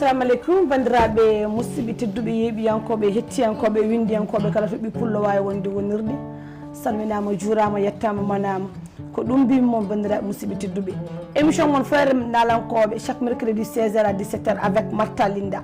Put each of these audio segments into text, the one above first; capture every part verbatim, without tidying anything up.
Assalamu aleykum, banndiraaɓe musidɓe tedduɓe, yeeɓiyankooɓe, hettiyankooɓe, winndiyankooɓe, kala to ɓiy pullo waawi wonde wonirde. Salminaama, juuraama, yettaama, manaama. Ko ɗum mbimi mon, banndiraaɓe musidɓe tedduɓe. Émission mon Feere Naalankooɓe, chaque mercredi seize heures à dix-sept heures avec Martha Linda.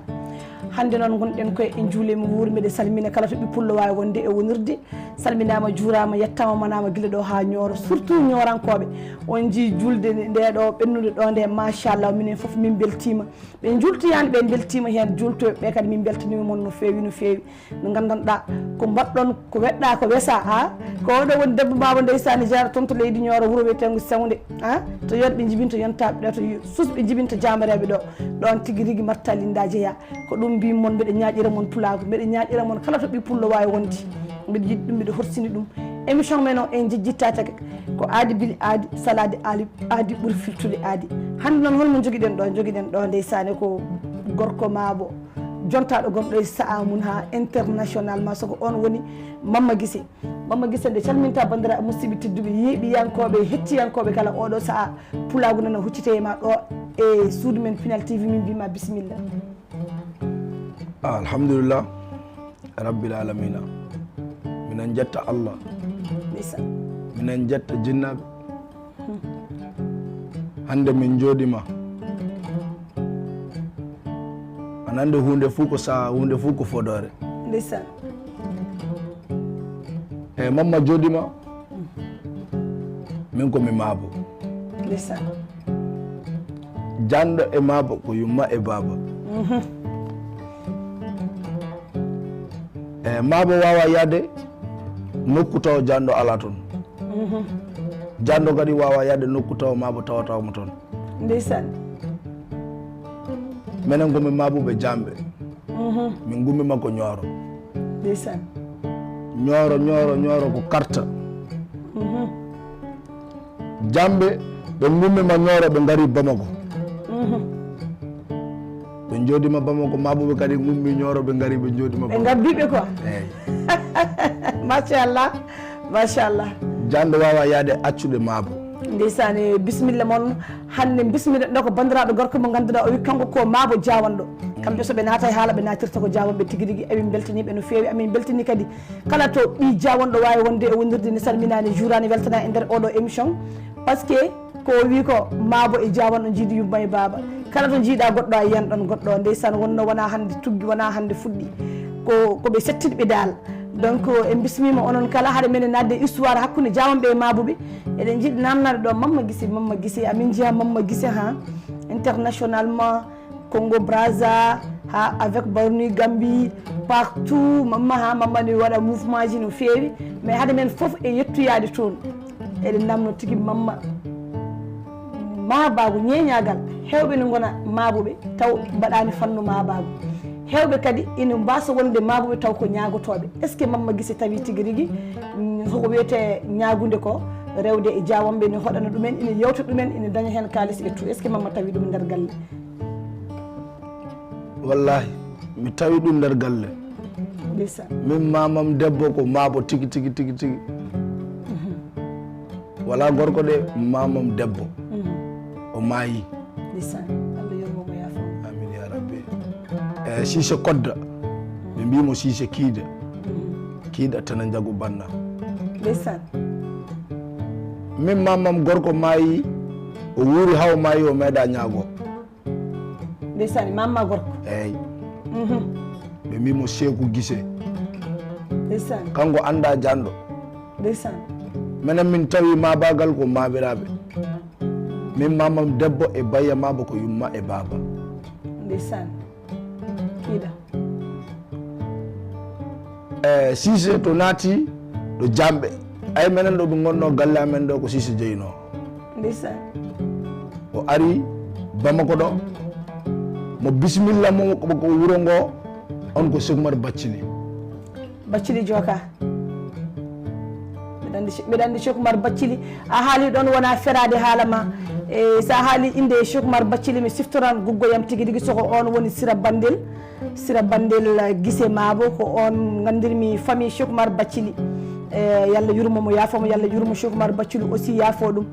Hannde noon ngonɗen koye e njuule mi wuuri, mbiɗa salmina kala to ɓiy pullo waawi wonde e wonirde. Salminaama, juuraama, yettaama, manaama gila ɗo haa Ñooro, surtout Ñoorankooɓe. On njii julde nde ɗo ɓennude ɗo nde, machallah, minen fof min mbeltiima. Ɓe njuultoyaani, ɓe mbeltiima heen, juultooɓe ɓe kadi min mbeltaniima mon no feewi, no feewi. Nde nganndanɗaa ko mbaɗɗon, ko weɗɗaa, ko wesaa, a ko oɗo woni debbo baaba ndeysaan, jaara toon to leydi Ñooro, wuro wiyeteengo Sewnde, a to yonɓe njibinta yontaaɓe ɗo, to susɓe njibinta jaambareeɓe ɗo, ɗoon tigi rigi Martha Linda jeyaa. Ko ɗum mbimi mon, mbeɗa ñaaƴira mon pulaagu, mbeɗa ñaaƴira mon kala to ɓiy pullo waawi wonde. Mbiɗa yiɗi ɗum, mbiɗa horsini ɗum. Émission men o en jejjittaake ko aadi bili aadi, salaade aali, aadi ɓuri filtude aadi. Hannde noon holmo njogiɗen ɗo? Njogiɗen ɗo ndeysaane ko gorko maabo, jontaaɗo gonɗo e sa'a mum haa international, ma soko on woni Mamma Gise. Mamma Gise nde calminta banndiraaɓe musidɓe tedduɓe, yeeɓiyankooɓe, hettiyankooɓe kala oɗo sa'a, pulaagu nana huccite e ma ɗo e suudu men Pinal T V, min mbima bisimilla. Alhamdulillah rabbil alamina. Minen jetta Allah. Ndeysaan. Minen jetta jinnaaɓe. Hannde min njooɗima. Anande huunde fof ko saha, huunde fof ko fodore. Ndeysaan. E Mamma jooɗima. Min ko mi maabo. Ndeysaan. Janɗo e maabo ko yumma e baaba. E maabo wawa yaade nokku tawa janɗo ala toon. Janɗo kadi wawa yaade nokku tawa maabo tawatawa mo toon. Ndeysaan. Menen ko min maabuɓe jamɓe. Min gummi makko Ñooro. Ndeysaan. Ñooro, Ñooro, Ñooro ko karta. Jamɓe ɓe gummi ma Ñooro, ɓe ngari Bamako. Ɓe njooɗima Bamako, maabuɓe kadi gummi Ñooro, ɓe ngari, ɓe njooɗima Ɓe ngaddiɓe ko. Eyyi. Machallah. Machallah. Janɗo wawa yaade accude maabo. Ndeysaan, bisimilla mon. Hannde bisimilla ɗo ko banndiraaɗo gorko mo ngannduɗaa, o wi kanko ko maabo jaawanɗo. Kamɓe so ɓe naata e haala, ɓe naatirta ko jaawanɓe tigi rigi. Emin mbeltaniɓe no feewi, amin mbeltani kadi kala to ɓii jaawanɗo waawi wonde e wondirde. Ne salminaani, juuraani, weltana e nder oɗo émission. Parce que ko o wi ko maabo e jaawanɗo njiidi yumma e baaba. Kala to njiiɗa goɗɗo a yiyan ɗon goɗɗo. Ndeysaan, wonno wona hannde tuggi, wona hannde fuɗɗi. Ko, ko ɓe settiɗɓe daal. Donc en bismima onon kala, haɗa men e nadde histoire hakkunde jaawanɓe e maabuɓe. Eɗen jiɗi namnade ɗo Mamma Gise, Mamma Gise, amin jeeya Mamma Gise ha internationalement, Congo Brazza, ha avec Barni Gambie, partout Mamma, ha Mamma ne waɗa mouvement ji no feewi. Mais haɗa men fof e yettoyade toon, eɗen namno tigi Mamma maabaagu, ñeeñaagal. Heewɓe ne ngona maabuɓe taw mbaɗaani fannu maabaagu. Heewɓe kadi ina mbaasa wonde maabuɓe taw ko ñaagotooɓe. Est ce que Mamma Gise tawi tigi rigi, mm, hoko wiyetee ñaagunde ko, rewde e jaawanɓe ene hoɗana ɗumen, ina yewta ɗumen, ina daña heen kaalis et tout? Est ce que Mamma tawi ɗum nder galle? Wallahi mi tawi ɗum nder galle. Ndeysaan. Min mamam debbo ko maabo tigi tigi tigi tigi. Wala gorko de, mamam debbo o maayi. Ndeysaan. Allah yurmo mo, yaafo mo. Amin ya rabbi. E Siise Kodda, ɓe mbimo Siise Kiida. Kiida tana njagu banna. Ndeysaan. Min mamam gorko maayi, o wuuri haw maayi, o meeɗa ñaago. Ndeysaan, mamma gorko. Eyyi. Ɓe mbimo Seeku Gise. Ndeysaan. Kanko anda janɗo. Ndeysaan. Menen min tawi mabagal ko mabiraɓe. Min mamam debbo e bayya mabo ko yumma e baba. Ndeysaan. Kiida. E Siise to naati ɗo jamɓe. Ay menen ɗo ɓe gonno galle amen ɗo ko Siise jeyno. Ndeysaan. O ari Bamako ɗo. Mo bisimilla mo ko wuro ngo. On ko Seeku Umar Baccili. Baccili Joka. Mbeɗa anndi, mbeɗa anndi Seeku Umar Baccili. A haali ɗon wona feraade haala ma. E so a haali innde Seeku Umar Baccili, mi siftoran guggoyam tigi rigi soko on woni Sira Bandel. Sira Bandel, eh, Gise mabo ko on nganndirmi famille Seeku Umar Baccili. E, yalla yurmo mo, yaafo mo, yalla yurmo Cheikh Oumar Bathily aussi, yaafo ɗum.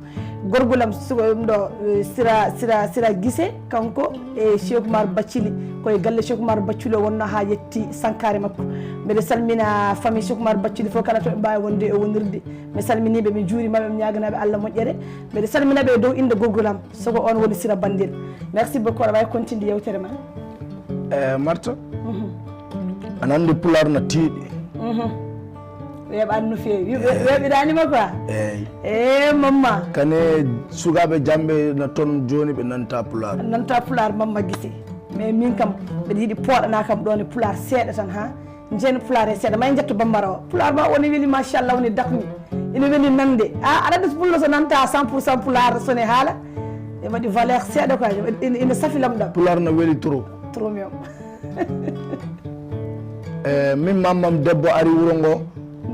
Gorgolam suko ɗum ɗo, eh, sira sira sira gise, kanko e Cheikh Oumar Bathily, koye galle Cheikh Oumar Bathily o wonno ha yetti sankare makko. Mbeɗa salmina famille Cheikh Oumar Bathily fof, kala to ɓe mbawi wonde e wonirde. Mi salminiɓe, mi juurimaɓe, mi ñaganaɓe Allah moƴƴere. Mbeɗa salminaɓe e dow inde gorgolam, soko on woni Sira Bandel. Merci beaucoup, aɗa wawi continde yewtere ma. E Marta, aɗa andi Pulaar na tiiɗi. Weeɓani no feewi. Weeɓiranima quoi. Eyyi. E mamma. Kane sukaɓe jamɓe na ton joni ɓe nanta Pulaar. Nanta Pulaar, mamma Gise. Mais min kam mbeɗa yiɗi pooɗana kam ɗon e Pulaar seeɗa tan ha. Jeeni Pulaar he seeɗa, ma en njetto Bambara o. Pulaar ma o ne weli, machallah, woni dakni. Ina weli nande. A, aɗa andi so pullo so nanta cent pour cent Pulaar, so ne haala. E waɗi valeur seeɗa quoi. Ina, ina safi lamɗam. Pulaar na weli trop. Trop même. E, min mammam debbo ari wuro ngo,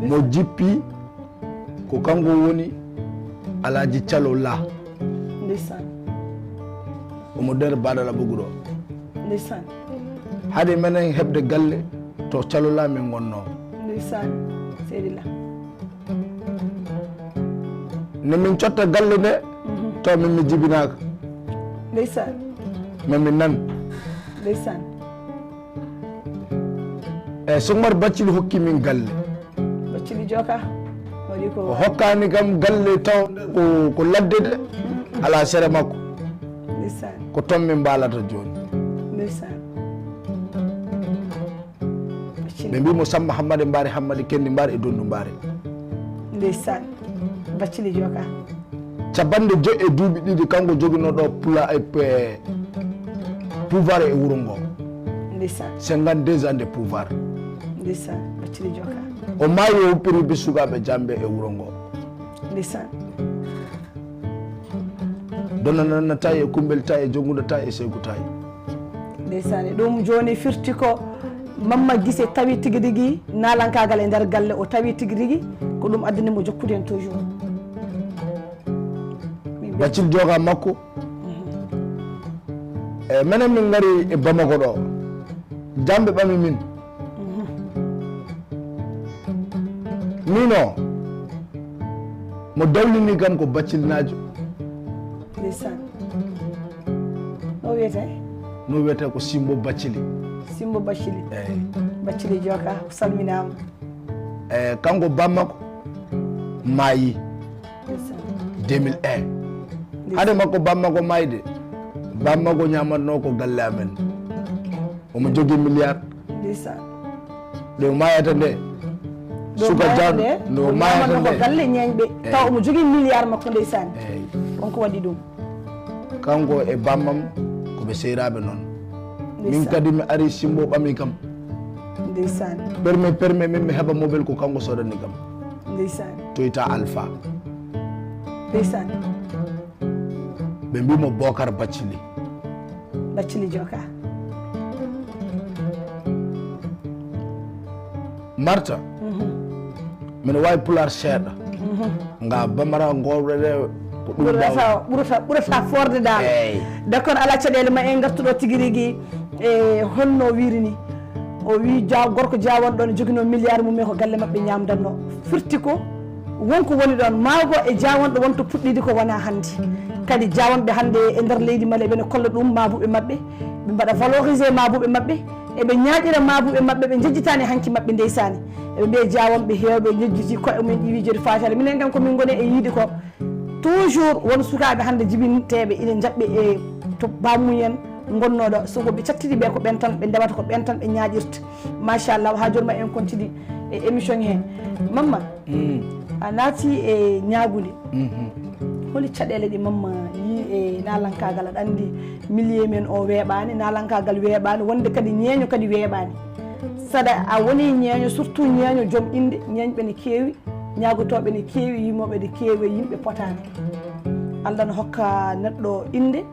mo jippi ko kanko woni Alhaji Calo La. Ndeysaan. Omo nder Badala Boguɗo. Ndeysaan. Haade menen heɓde galle to Calo La min ngonno. Ndeysaan. Seydi La. Nde min cotta galle nde, taw min mi jibinaaka. Ndeysaan. Ma min nan. Ndeysaan. E Cheikh Oumar Bathily hokki min galle. Bathily Joka. Waɗi ko. O hokkani kam galle taw ko, ko ladde de. Ala sere makko. Ndeysaan. Ko ton min mbalata joni. Ndeysaan. Ɓe mbimo Samba Hammadi Mbaari, Hammadi Kendi Mbaari e Dondu Mbaari. Ndeysaan. Bathily Joka. Capanɗe joyi e duuɓi ɗiɗi kanko joginoɗo pula e pe- pouvoir e wuro ngo. Ndeysaan. Cinquante-deux ans de pouvoir. Ndeysaan. Bathily Joka. O maayi, o huɓɓiri bi sukaɓe jamɓe e wuro ngo. Ndeysaan. Donna Nanna Taye, Kumbel Taye, Jonguda Taye, Seeku Taye. Ndeysaan. Ɗum joni firti ko Mamma Gise tawi tigi rigi naalankaagal e nder galle, o tawi tigi rigi ko ɗum addani mo jokkude en toujours. Bathily Joka makko. E menen min ngari e Bamako ɗo. Jamɓe ɓami min. Min o, mo dawlini kam ko Bathily Naajo. Ndeysaan. No wiyete? No wiyete ko Simbo Bathily. Simbo Bathily. Eyyi. Bathily Joka, o salminaama. E kanko bammakko maayi. Deux mille un. Hade makko bammakko mayde, bammakko ñamatno ko galle amen. Omo jogii milliard. Ndeysaan. Nde o mayata nde, suka jan nde o mayata nde, ko galle ñeeñɓe. Taw omo jogii milliard makko, ndeysaan. Eyyi. On ko waɗi ɗum? Kanko e bammam ko ɓe seyraaɓe noon. Min kadi mi ari Simbo ɓami kam. Ndeysaan. Perme perme min mi heɓa mobel ko kanko sodani kam. Ndeysaan. Toyota Alpha. Ndeysaan. Ɓe mbimo Bokar Bathily. Bathily Joka. Marta, mino wawi pulaar seeɗa. Nga bamara ngorɗe ɗe ko ɗum ɓurata. Ɓurata ɓurata forde dal. D'accord, ala caɗele ma en gartuɗo tigi rigi e honno wirini. O wi ja gorko jawanɗo ne jogino milliard mum e ko galle maɓɓe ñamdanno. Firti ko wonko woni ɗon mago e jawanɗo wonto puɗɗidi ko wona hannde. Kadi jawanɓe hannde e nder leydi male ɓene kolla ɗum mabuɓe maɓɓe, ɓe mbaɗa valoriser mabuɓe maɓɓe. Eɓe ñaaƴira maabuɓe maɓɓe, ɓe njejjitaani hanki maɓɓe ndeysaani. Eɓe mbiya jaawanɓe heewɓe njejjiti koye mumen ɗi wiijeede faataade. Minen kam ko min ngoni e yiide ko toujours won sukaaɓe hannde jibinteeɓe ina njaɓɓe e to baamumen ngonnooɗo. So ko ɓe cattiri ɓe ko ɓen tan ɓe ndewata, ko ɓen tan ɓe ñaaƴirta. Machallah, haa jooni ma en kontidi e émission he. Mamma, a naati e ñaagunde. Holi caɗeele ɗe Mamma yii e naalankaagal? Aɗa anndi milieu men o weeɓaani, naalankaagal weeɓaani, wonde kadi ñeeño kadi weeɓaani. Saɗa a woni ñeeño, surtout ñeeño joom innde, ñeeñɓe ne keewi, ñaagotooɓe ne keewi, yimooɓe ne keewi, yimɓe potaani. Allah no hokka neɗɗo innde,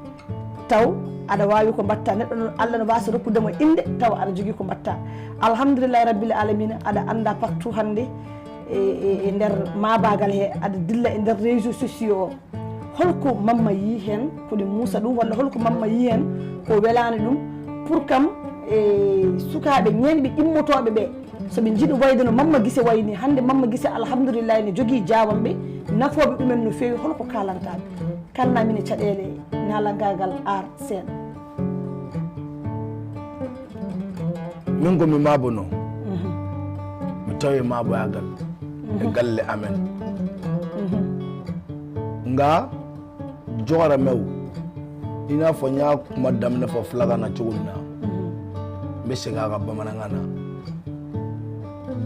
taw aɗa waawi ko mbaɗta. Neɗɗo noon, Allah no waasa rokkude mo innde, taw aɗa jogii ko mbaɗta. Alhamdulillahi rabbil alamina, aɗa annda partout hannde e, e, e nder maabagal he, aɗa dilla e nder réseaux sociaux o. Holko Mamma yii heen ko ɗi muusa ɗum, walla holko Mamma yii heen ko welaani ɗum, pour kam e sukaaɓe ñeeñɓe immotooɓe ɓe, So ɓe njiɗi wayde no Mamma Gise wayi ni, hannde Mamma Gise, alhamdulillahi, ne jogii jaawanɓe nafooɓe ɗumen no feewi. Hol ko kaalantaa ɓe? Kaalnaa min e caɗeele naalangaagal Aar Seen. Min ko mi maabono. Mi tawi maaboyagal e galle amen. Nga jogara mew ina fo ɲa kuma damne fo flagana cogumina. Mbe sega ga bamana ngana.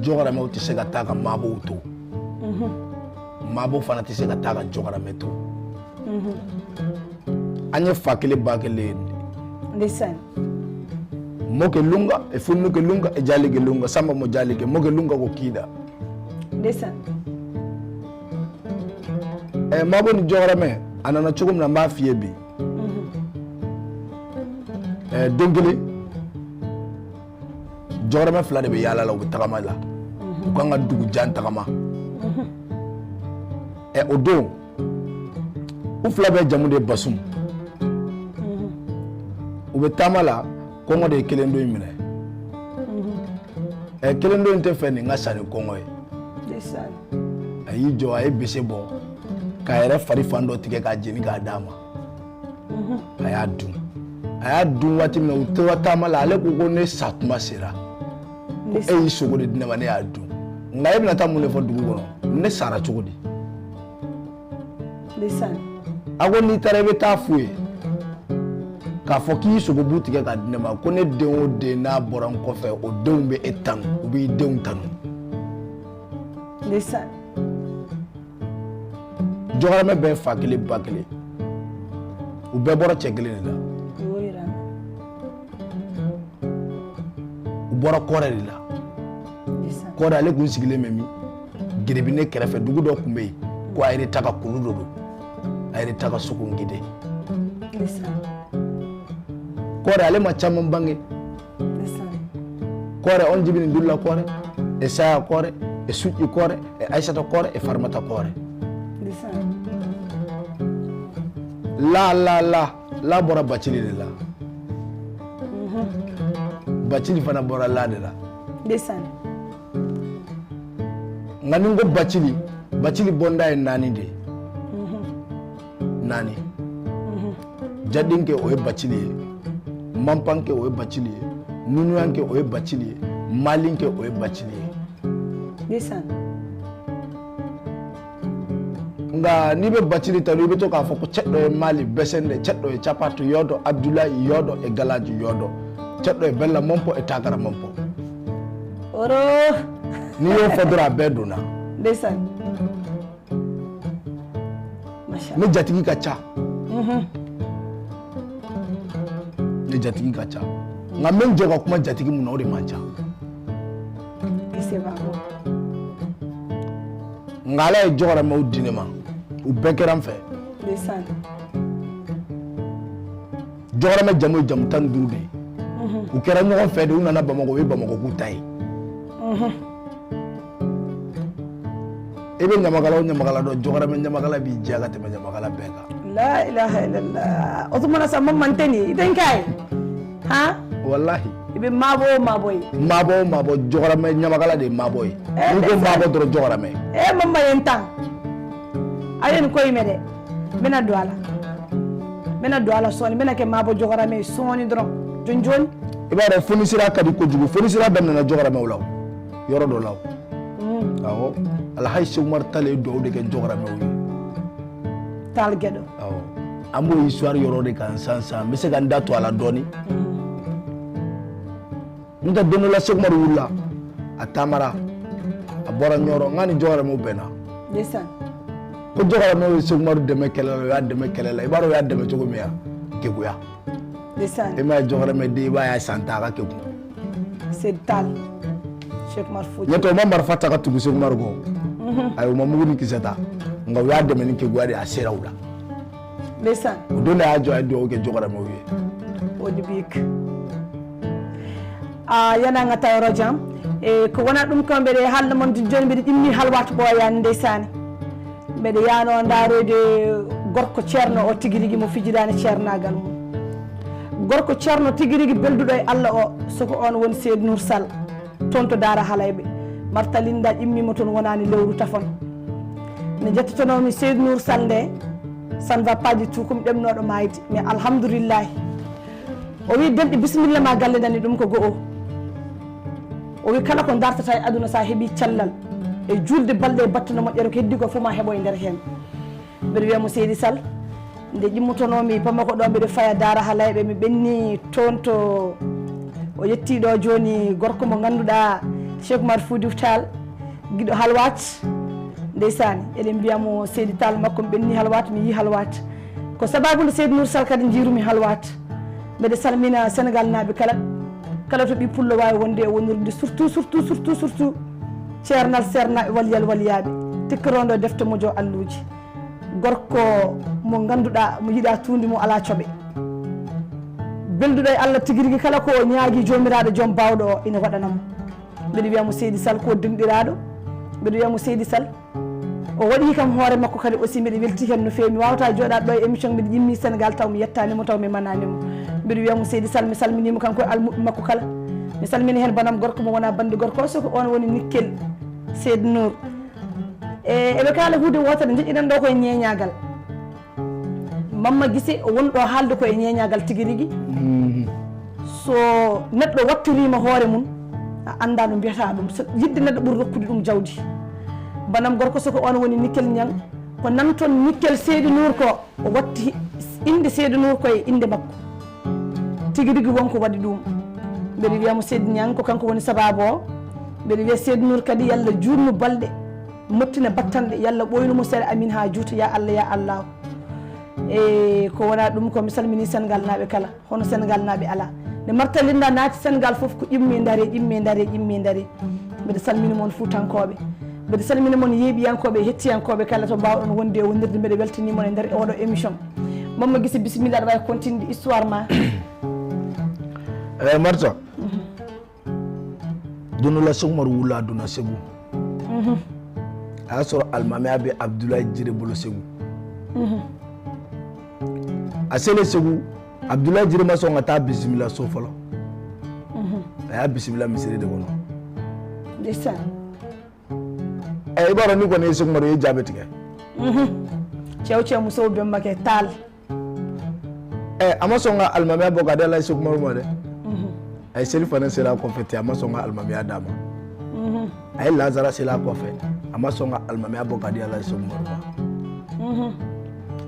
Jogara mew ti sega taga mabo uto. Mabo fana ti sega taga jogara meto. An ye fa kelen ba kelen. Ndeysaan. Mo ke lunga, e funnu ke lunga, e jali ke lunga, samba mo jali ke, mo ke lunga ko kida. Ndeysaan. E mabo ni jogara me, a nana cogo min na n b'a f'i ye bi. E don kelen, jɔkɔrɔmɛ fila de bɛ yaala la, u bɛ tagama la, u kan ka dugu jan tagama. Ɛ, o don, u fila bɛɛ jamu de ye Basum. U bɛ taama la, kɔngɔ de ye kelen don in minɛ. Ɛ, kelen don in tɛ fɛ nin ka sa ni kɔngɔ ye. A y'i jɔ, a ye bese bɔ, k'a yɛrɛ fari fan dɔ tigɛ, k'a jeni k'a d'a ma. A y'a dun. A y'a dun waati min na, u tora taama la, ale ko, ko ne sa tuma sera. Ko e y'i sogo de di ne ma, ne y'a dun. Nka e bɛna taa mun de fɔ dugu kɔnɔ? Ne sara cogo di? A ko n'i taara, i bɛ taa f'u ye, k'a fɔ k'i y'i sogobu tigɛ k'a di ne ma, ko ne den o den n'a bɔra n kɔfɛ, o denw bɛ e tanu, u b'i denw tanu. Jɔkɔrɔmɛ bɛɛ fa kelen ba kelen, u bɛɛ bɔra cɛ kelen de la. U bɔra Kɔrɛ de la. Kɔrɛ, ale kun sigilen bɛ min? Giribine kɛrɛfɛ, dugu dɔ tun bɛ yen, ko Ayiritaga, kulu dɔ don. Ayiritaga Sogongide. Kɔrɛ, ale ma caman bange. Kɔrɛ, on jibini Dulla Kɔrɛ, e Saya Kɔrɛ, e Suƴƴi Kɔrɛ, e Aisata Kɔrɛ, e Farmata Kɔrɛ. La, la, la, la bɔra Bacili de la. Bacili fana bɔra la de la. Nka ni n ko Bacili, Bacili bɔnda ye naani de ye. Naani. Jadenkɛ, o ye Bacili ye. Manpankɛ, o ye Bacili ye. Nunuyankɛ, o ye Bacili ye. Malinkɛ, o ye Bacili ye. Nka n'i bɛ Bacili ta, i bɛ to k'a fɔ ko cɛ dɔ ye Mali, Bɛsɛnde, cɛ dɔ ye Capato, yɔdɔ, Abdulayi, yɔdɔ, e Galaji, yɔdɔ. Cɛ dɔ ye Bɛla Mɔnpɔ, e Takara Mɔnpɔ. N'i y'o fɔ dɔrɔn, a bɛɛ donna. Ne jatigi ka ca. Ne jatigi ka ca. Nka n bɛ n jɛ ka kuma jatigi mun na, o de man ca. Nka Ala ye jɔkɔrɔmɛw di ne ma, u bɛɛ kɛra n fɛ. Jɔkɔrɔmɛ jamu ye jamu tan ni duuru de ye. U kɛra ɲɔgɔn fɛ de, u nana Bamakɔ, u ye Bamakɔ k'u ta ye. I bɛ ɲamakala o ɲamakala dɔn, jɔkɔrɔmɛ ɲamakala b'i diya ka tɛmɛ ɲamakala bɛɛ kan. La ilaha illallah. O tuma na sa, Mama, n tɛ nin ye, i tɛ n k'a ye. Han? Walahi. I bɛ mabɔ o mabɔ ye. Mabɔ o mabɔ, jɔkɔrɔmɛ ɲamakala de ye mabɔ ye. N'i ko mabɔ dɔrɔn, jɔkɔrɔmɛ. Ee, Mama ye n tan. A ye nin ko in mɛn dɛ. N bɛna don a la. N bɛna don a la sɔɔni. N bɛna kɛ mabɔ jɔkɔrɔmɛ ye sɔɔni dɔrɔn. Jɔn jɔn. I b'a dɔn, fonisira ka di kojugu. Fonisira daminɛna jɔkɔrɔmɛw la o. Yɔrɔ dɔ la o. Awɔ. Alhaji Seku Umaru Tall ye dugawu de kɛ jɔkɔrɔmɛw ye. Tall Gɛdo. Awɔ. An b'o histoire yɔrɔ de kan sisan, sisan. N bɛ se ka n da to a la dɔɔni. N tɛ, don dɔ la, Seku Umaru wulila, a taamara, a bɔra Ɲɔrɔ, n k'a ni jɔkɔrɔmɛw bɛnna. Ko jɔkɔrɔmɛw ye Seku Umaru dɛmɛ kɛlɛ la, u y'a dɛmɛ kɛlɛ la. I b'a dɔn u y'a dɛmɛ cogo min, ya? Keguya. E m'a ye jɔkɔrɔmɛ den, i b'a ye a san tan, a ka kegun. Seyid Tall. Seku Umaru Fɔti. N'o tɛ, u ma marifa ta ka tugu Seku Umaru kɔ. Ayi, u ma mugu ni kisɛ ta. Nka u y'a dɛmɛ ni keguya de ye, a sera u la. O don de, a y'a jɔ, a ye dugawu kɛ jɔkɔrɔmɛw ye. O de bɛ yen. A, yani an ka taa yɔrɔ jan, e, ko wona ɗum kam, mbeɗe haalna mon jooni, mbeɗe ɗimmi halwat ɓooya, ndeysaani. Mbeɗe yaano ndaaroyde gorko ceerno o tigi rigi mo fijiraani ceernaagal mum. Gorko ceerno tigi rigi belduɗo e Allah o, soko on woni Seydi Nuur Sal. toon to Daara Halayɓe. Marta Linda ƴimmiimo toon, wonaani lewru tafon. Nde njettotonoomi Seydou Nour Sall nde, ça ne va pas du tout, ko mi ɗemnooɗo maayde. Mais alhamdulillahi. O wi, "Denɗi, bisimilla ma galle nani, ɗum ko go'o." O wi, "Kala ko dartata e aduna, so a heɓi cellal e juulde balɗe e batte no moƴƴere, ko heddi ko fof ma heɓo e nder heen." Mbeɗa wiya mo, "Seydi Sall, nde ƴimmotonoomi Bamako ɗo, mbeɗa faya Daara Halayɓe, mi ɓenni toon to o yetti ɗo jooni, gorko mo ngannduɗaa, Cheikh Oumar Foutiyou Tall, giɗo Halwat." Ndeysaan, eɗen mbiya mo, "Seydi Tall makko, mi ɓenni Halwat, mi yii Halwat." Ko sababu nde Seydi Nour Sall kadi njiirumi Halwat. Mbeɗa salmina Senegal naaɓe kala, kala to ɓii pullo waawi wonde e wonirde, surtout, surtout, surtout, surtout ceernal seernaaɓe, waliyal waliyaaɓe, tikka rondo defte mojo alluuji. Gorko mo ngannduɗaa, mo yiɗa tuundi, mo alaa coɓe. Belduɗo e Allah tigi rigi, kala ko o ñaagi Joomiraaɗo Joom Baawɗo o ina waɗana mo. Mbeɗa wiya mo, "Seydi Sall ko denɗiraaɗo." Mbeɗa wiya mo, "Seydi Sall, o waɗi kam hoore makko kadi aussi, mbeɗa welti heen no feewi. Mi waawata jooɗaade ɗo e émission, mbeɗa ƴimmi Senegal taw mi yettaani mo, taw mi manaani mo." Mbeɗa wiya mo, "Seydi Sall, mi salminiima kanko e almuɓɓe makko kala. Mi salmini heen banam gorko mo wona bannde gorko o, so ko oon woni Nikkel Seydi Nour." E, eɓe kaala huunde wootere, njoƴƴiɗen ɗo koye ñeeñaagal. Mamma Gise, o woni ɗo haalde koye ñeeñaagal tigi rigi. So neɗɗo wattoriima hoore mum, a anndaa no mbiyataa ɗum. So yiɗde neɗɗo ɓuri rokkude ɗum jawdi. Banam gorko, so ko oon woni Nikkel Ñang, ko nan toon Nikkel Seydi Nour ko, o watti innde Seydi Nour koye innde makko. Tigi rigi won ko waɗi ɗum. Mbeɗa wiya mo Seydi Ñang ko kanko woni sabaabu o. Mbeɗa wiya Seydi Nour kadi, yalla juutnu balɗe, mottina battanɗe, yalla ɓooynu mo sere amin haa juuta, ya Allah, ya Allah. E ko wona ɗum, ko mi salmini Senegal naaɓe kala, hono Senegal naaɓe alaa. Nde Marta Linda naati Senegal fof ko ƴimmi ndare, ƴimmi ndare, ƴimmi ndare. Mbeɗa salmini mon Fuutankooɓe. Mbeɗa salmini mon yeeɓiyankooɓe, hettiyankooɓe kala to mbaawɗon wonde e wonirde. Mbeɗa weltanii mon e nder oɗo émission. Mamma Gise, bisimilla, aɗa waawi continude histoire ma. Eyi, Marta. Dunula Sogmaru wula duna segu. A sɔrɔ alimamiya bɛ Abudulayi Jire bolo segu. A selen segu, Abudulayi Jire ma sɔn ka taa bisimila so fɔlɔ. A y'a bisimila misiri de kɔnɔ. Ndeysaan. Ɛ, i b'a dɔn ni kɔni ye Sogmaru ye, jaabi tigɛ. Cɛw cɛ musow bɛnbakɛ Taal. Ɛ, a ma sɔn ka alimamiya bɔ ka di Alaji Sogmaru ma dɛ. A ye selifana seli a kɔfɛ ten, a ma sɔn ka alimamiya d'a ma. A ye lansara seli a kɔfɛ, a ma sɔn ka alimamiya bɔ ka di Alaji Sogmaru ma.